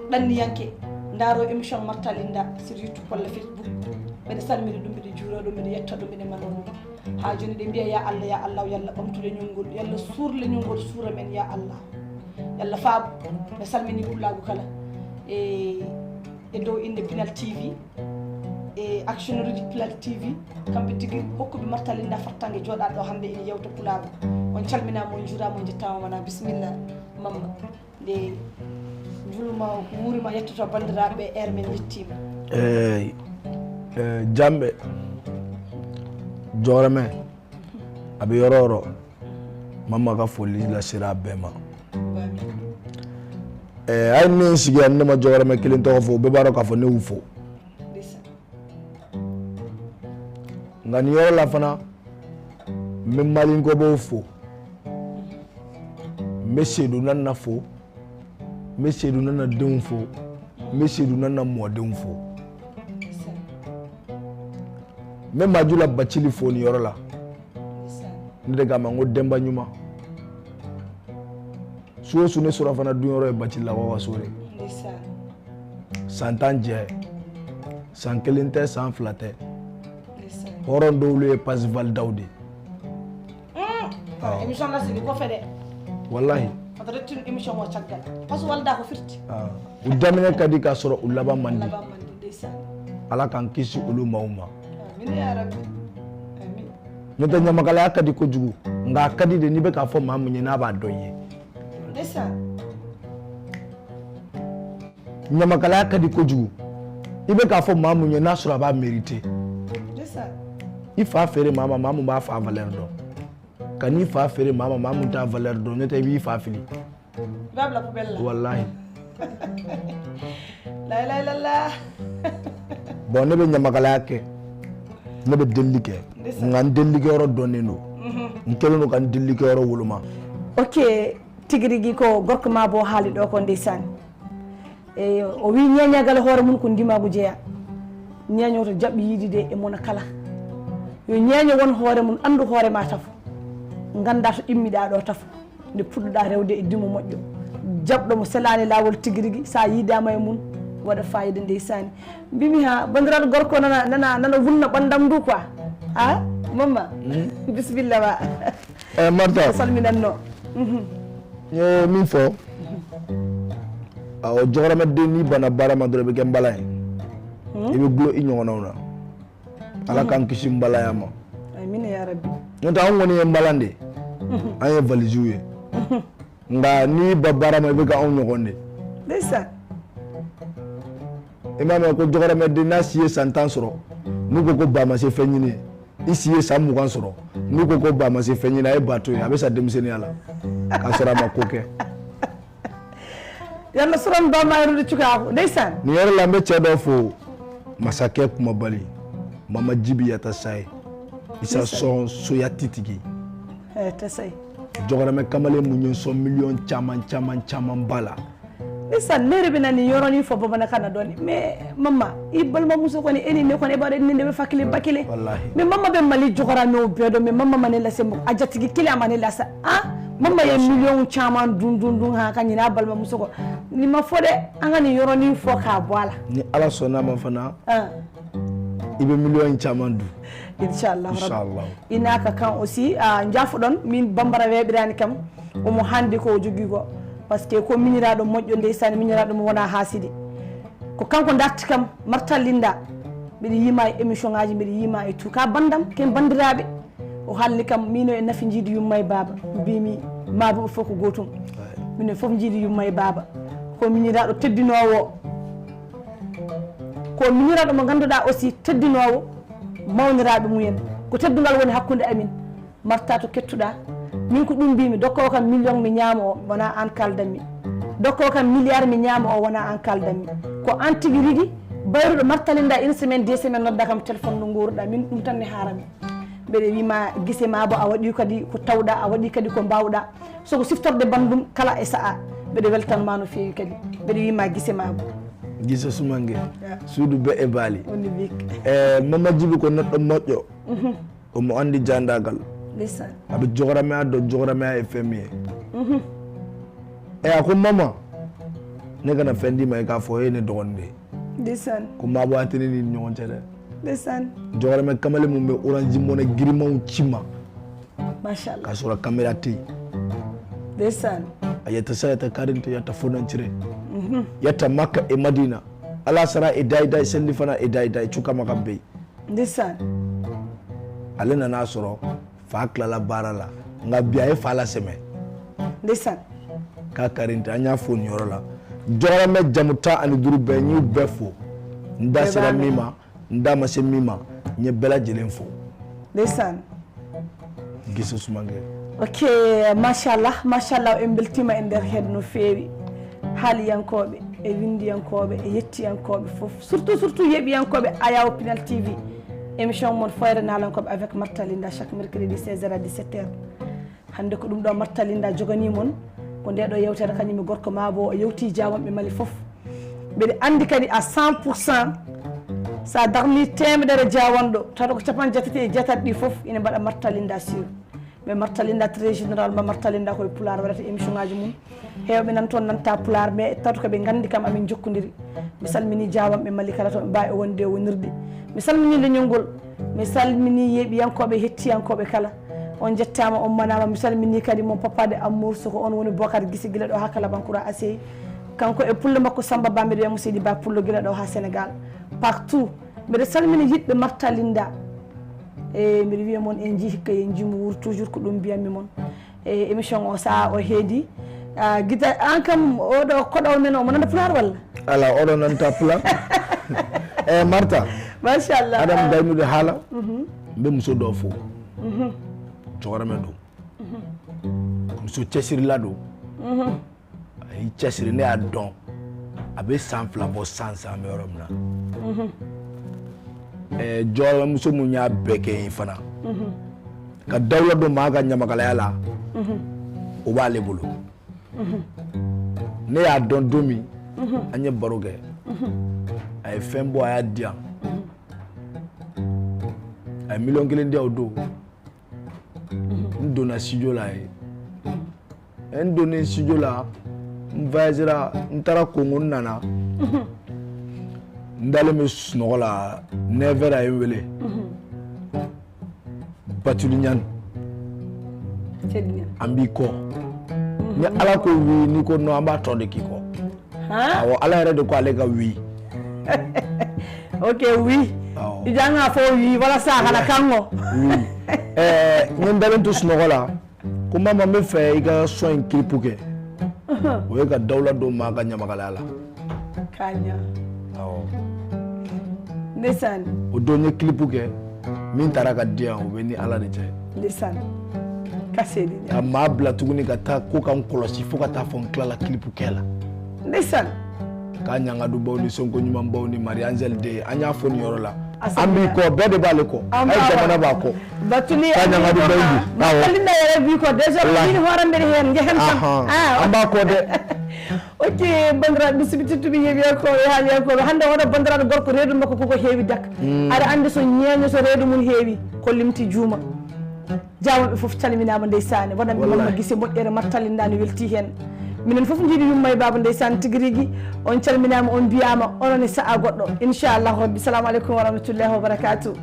ɗanniyanke, ndaaro émission Marta Linda sur YouTube walla Facebook. Mbeɗa salmini ɗum, mbeɗa juuro ɗum, mbeɗa yetta ɗum, mbeɗa mano ɗum. Haa jooni ɗe mbiya, ya Allah, ya Allah, yalla ɓamtu leñol ngol, yalla suur leñol ngol, suura men, ya Allah. Yalla faabu. Mi salmini pulaagu kala. E, e dow innde Pinal T V. E actionneruji Pulal T V, kamɓe tigi hokkuɓe Marta Linda fartange jooɗaɗo hannde ene yewta pulaagu. On calminaama, on njuuraama, on njettaama mana. Bisimilla, Mamma. Nde njulma wuurima yettoto banndiraaɓe, heure men yettiima. Eey, eh, jamɓe, joore men, aɓe yororo, Mamma ka foli la sira bɛɛ ma. Ba min. Eh, ayi ne sigi ani ne ma jɔgɔrɛmɛ kelen tɔgɔ fɔ, bɛɛ b'a dɔn k'a fɔ ne y'u fo. Ndeysaan. Nka nin yɔrɔ la fana, n bɛ Malinkɔbɔw fo, n bɛ Seydou Nana fo, n bɛ Seydou Nana denw fo, n bɛ Seydou Nana mɔdenw fo. Ndeysaan. N bɛ Majula Bacili fo nin yɔrɔ la. Ndeysaan. Ne de k'a ma, n ko denba ɲuman. Su o su ne surafana dunyɔrɔ ye Bacililakaw ka so de. Ndeysaan. San tan jɛ. San kelen tɛ, san fila tɛ. Ndeysaan. Hɔrɔn dɔw ye Pasival Daw de. Mm. Awɔ. Émission la sigi kɔfɛ dɛ. Walahi. Parce que tun émission o caggal. Pasival Daw ko firti. Ah. U daminɛ ka di k'a sɔrɔ u laban man di. Laban man di, ndeysaan. Ala k'an kisi olu ma, u ma. Amin ya Rabbi. Amin. N'o tɛ, ɲamakalaya ka di kojugu, nka a ka di de, n'i bɛ k'a fɔ maa mun ye, n'a b'a dɔn i ye. Ndeysaan. Ɲamakalaya ka di kojugu, i bɛ k'a fɔ maa mun ye, n'a sɔrɔ a b'a mériter. Ndeysaan. I fa feere maa ma, maa mun b'a fa valeur dɔn. Ka n'i fa feere maa ma, maa mun t'a valeur dɔn, n'o tɛ, i b'i fa fili. I b'a bila poubelle la. Walahi. La ilaha illallah. Bon, ne bɛ ɲamakalaya kɛ, ne bɛ delili kɛ. Ndeysaan. Nka n delikɛyɔrɔ dɔnnen don. Mhm. N kɛlen don ka n delikɛyɔrɔ woloma. Ok, tigi rigi ko gorko ma bo haali ɗo ko, ndeysaan. E, o wi ñeeñagal hoore mum ko ndimaagu jeya. Ñeeño to jaɓi yiɗde e mona kala. Yo ñeeño won hoore mum, anndu hoore ma tafo. Ngannda to ɗimmiɗaa ɗo tafo. Nde puɗɗuɗaa rewde e dimo moƴƴo. Jaɓɗo mo selaani laawol tigi rigi, so a yiidaama e mum, waɗa faayida ndeysaani. Mbimi ha banndiraaɗo gorko nana, nana, nana wulna ɓanndam ndu quoi. Ha? Mamma? Hmm? Bisimilla ma. Eh, Marta. A salminanno. Mhm. Eh, min fɔ. A o jɔgɔrɔmɛ den ni bana baara ma dɔrɔn, i bɛ kɛ nbala ye. Hmm? I bɛ gulo i ɲɔgɔnnaw na. Ala k'an kisi nbalaya ma. Amina ya Rabbi. N'o tɛ, anw kɔni ye nbalan de. Mhm. An ye valisiw ye. Mhm. Nka n'i ba baara ma, i bɛ kɛ anw ɲɔgɔn de. Ndeysaan. I m'a mɛn ko jɔgɔrɔmɛ den n'a si ye san tan sɔrɔ, n'u ko ko ba ma se fɛn ɲini ye. I si ye san mugan sɔrɔ, n'u ko ko ba ma se fɛn ɲini, a ye ba to yen, a bɛ sa denmisɛnninya la, k'a sɔrɔ a ma ko kɛ. Yalla suran ba ma yɛrɛ de cogoya ko, ndeysaan. Nin yɔrɔ la, n bɛ cɛ dɔ fo, masakɛ kumabali, Mama Jibi Yata Saye, Isa Ndeysaan. Sɔn soya titigi. Eh, tɛ Saye. Jɔgɔrɛmɛ kamalen mun ye sɔn miliyɔn caman, caman, caman ba la. Ndeysaan, ne yɛrɛ bɛ na nin yɔrɔnin fɔ bamanankan na dɔɔnin. Mais Mama, i balimamuso kɔni, e ni ne kɔni, e b'a dɔn, e ni ne bɛ fa kelen ba kelen. Walahi. Mais Mama bɛ Mali jɔgɔrɔmɛw bɛɛ dɔn, mais Mama ma ne lase mɔgɔ, a jatigi kelen a ma ne lase. Ah, Mama ye miliyɔn caman dun, dun, dun, ha, ka ɲinɛ a balimamuso kɔ. Nin ma fɔ dɛ, an ka nin yɔrɔnin fɔ k'a bɔ a la. Ni Ala sɔnn'a ma fana, ah, i bɛ miliyɔn caman dun. Inchallah Rabbi. Inchallah. I n'a ka kan aussi, ah, n jaafoɗon, min Bambara weeɓiraani kam, omo hannde ko o jogii ko. Parce que ko miñiraaɗo moƴƴo, ndeysaan, miñiraaɗo mo wonaa haasidi. Ko kanko darti kam, Marta Linda. Mbiɗa yiima e émission ngaaji, mbiɗa yiima e tout. Ka banndam, ken banndiraaɓe. O haalni kam, miino e nafi njiidi yumma e baaba. Mbimi, maabuɓe fof ko gootum. Minen fof njiidi yumma e baaba. Ko miñiraaɗo teddinoowo. Ko miñiraaɗo mo ngannduɗaa aussi teddinoowo mawniraaɓe mumen. Ko teddungal woni hakkunde amin. Marta to kettuɗaa. Min ko ɗum mbimi, dokkoo kam million mi ñaama o, wonaa aan kaaldanmi. Dokkoo kam milliard mi ñaama o, wonaa aan kaaldanmi. Ko aan tigi rigi, bayruɗo Marta Linda une semaine, deux semaines, nodda kam téléphone no nguuruɗaa. Min ɗum tan ne haarami. Mbeɗa wiima gise ma bo a waɗi kadi ko tawɗa, a waɗi kadi ko mbawɗa. Soko siftorde banndum kala e sa'a. Mbeɗa weltanma no feewi kadi. Mbeɗa wiima gise ma bo. Gise sumange. Ya. Suudu be e baali. Woni bik. E, Mama Jibi ko neɗɗo moƴƴo. Mhm. Omo anndi jaandagal. Ndeysaan. Aɓe jogorame a do jogorame a e femiye. Mhm. E a ko Mama. Ne kana fɛn d'i ma i k'a fɔ e ye ne dɔgɔnin de ye. Ndeysaan. Ko maa bɔ a tɛ ne ni ɲɔgɔn cɛ dɛ. Ndeysaan. Jɔkɔrɔmɛ kamalen mun bɛ Orange Money girimanw ci ma. Masha Allah. K'a sɔrɔ caméra tɛ yen. Ndeysaan. A yɛtɛ sa yɛtɛ karin tɛ yɛtɛ fo nan cire. Mhm. Yɛtɛ Maka e Madina. Ala sara e dayi dayi, selli fana e dayi dayi, cukama kam bey. Ndeysaan. Ale nana sɔrɔ fa tilala baara la, nka bi a ye fa la sɛmɛ. Ndeysaan. K'a karinti, an y'a fo nin yɔrɔ la. Jɔyɔrɔ bɛ jamu tan ani duuru bɛɛ, n y'u bɛɛ fo. N da sera min ma, n da ma se min ma, n ye bɛɛ lajɛlen fo. Ndeysaan. Gise Sumange. Ok, machallah, machallah, en mbeltiima e nder heen no feewi. Haaliyankooɓe, e winndiyankooɓe, e yettiyankooɓe fof, surtout, surtout yeeɓiyankooɓe Ayaw Pinal T V. Émission mon Foyre Naalankooɓe avec Marta Linda, chaque mercredi seize heures à dix-sept heures. Hannde ko ɗum ɗo Marta Linda joganii mon, ko nde ɗo yewtere kañum e gorko maa bo o yewti jaawanɓe Mali fof. Mbeɗa anndi kadi à cent pour cent, so a darnii teemedere jaawanɗo, tawa ko capanɗe jeetati e jeetati ɗi fof ina mbaɗa Marta Linda sur. Mais Marta Linda très général, ma Marta Linda koye pulaar waɗata émission ngaji mum. Heewɓe nan toon nanta pulaar, mais tawto ko ɓe nganndi kam amin njokkondiri. Mi salminii jaawanɓe Mali kala to ɓe mbaawi wonde e wonirde. Mi salminii leñol ngol. Mi salminii yeeɓiyankooɓe, hettiyankooɓe kala. On njettaama, on manaama. Mi salminii kadi mon papa de amour, so ko on woni Bokar Gise gila ɗo haa Kalabankura Asey. Kanko e pullo makko Samba Ba, mbiɗa wiya mo Seydi Ba Pullo gila ɗo haa Sénégal. Partout. Mbeɗa salmina yiɗɓe Marta Linda. E mbiɗa wiya mon en njii hikka, en njii mo wuur toujours, ko ɗum mbiyanmi mon. E émission o saha o heedi. Ah, gita an kam oɗo koɗo men o mo nanda pulaar walla? Ala, oɗo nanta pulaar. E Marta. Machallah. Aɗa daynude haala. Mbe muso ɗo fof. Cogora men ɗum. Muso cesirla ɗum. Ayi, cesiri ne a dɔn. A bɛ san fila bɔ san san, an bɛ yɔrɔ min na. E jɔyɔrɔ muso mun y'a bɛɛ kɛ yen fana, ka dawula don maa ka ɲamakalaya la, o b'ale bolo. Ne y'a dɔn don min, an ye baro kɛ, a ye fɛn bɔ, a y'a di yan. A ye miliyɔn kelen di yan o don. N donna studio la yen. N donnen studio la, n voyagera, n taara Kongo, n nana. N dalen bɛ sunɔgɔ la, neuf heures a ye n wele. Batuli Ɲani, an b'i kɔ. Ni Ala ko oui, n'i ko non, an b'a tɔ de k'i kɔ. Awɔ, Ala yɛrɛ de ko ale ka oui. Ok, oui. I janga fɔ oui, walasa a kana kan kɔ. Oui. Ɛɛ, n ye n dalen to sunɔgɔ la, ko mama, n bɛ fɛ i ka son in clip kɛ. O ye ka dawula don maa ka ɲamakalaya la. K'a ɲa. Awɔ. Ndeysaan. O don n ye clip kɛ, min taara ka di yan, o bɛ ni Ala de cɛ. Ndeysaan. Ka seli. Ka maa bila tuguni ka taa ko ka n kɔlɔsi fo ka taa fɔ n tilala clip kɛ la. Ndeysaan. K'a ɲa n ka dubaw ni sonko ɲumanbaw ni Marie Angèle de, an y'a fɔ nin yɔrɔ la. An b'i kɔ, bɛɛ de b'ale kɔ. A ye jamana b'a kɔ. Batuli, k'a ɲa n ka dubaw ni. Batuli na yɛrɛ b'i kɔ. Déjà, ni hɔrɔn bɛ hɛn, n jɛhɛn kan. An b'a kɔ dɛ. Ok, banndiraaɓe musidɓe tedduɓe, yeeɓiyankooɓe e haaliyankooɓe, hannde oɗo banndiraaɗo gorko reedu makko koko heewi dak. Aɗa anndi so ñeeño so reedu mum heewi, ko limti juuma. Jaawanɓe fof calminaama ndeysaani, waɗanɓe Mamma Gise moƴƴere Marta Linda ne weltii heen. Minen fof njiɗi yumma e baaba ndeysaani tigi rigi. On calminaama, on mbiyaama, onon e sa'a goɗɗo. Inchallahu Rabbi. Salamu aleykum wa rahmatullahi wa barakatuh.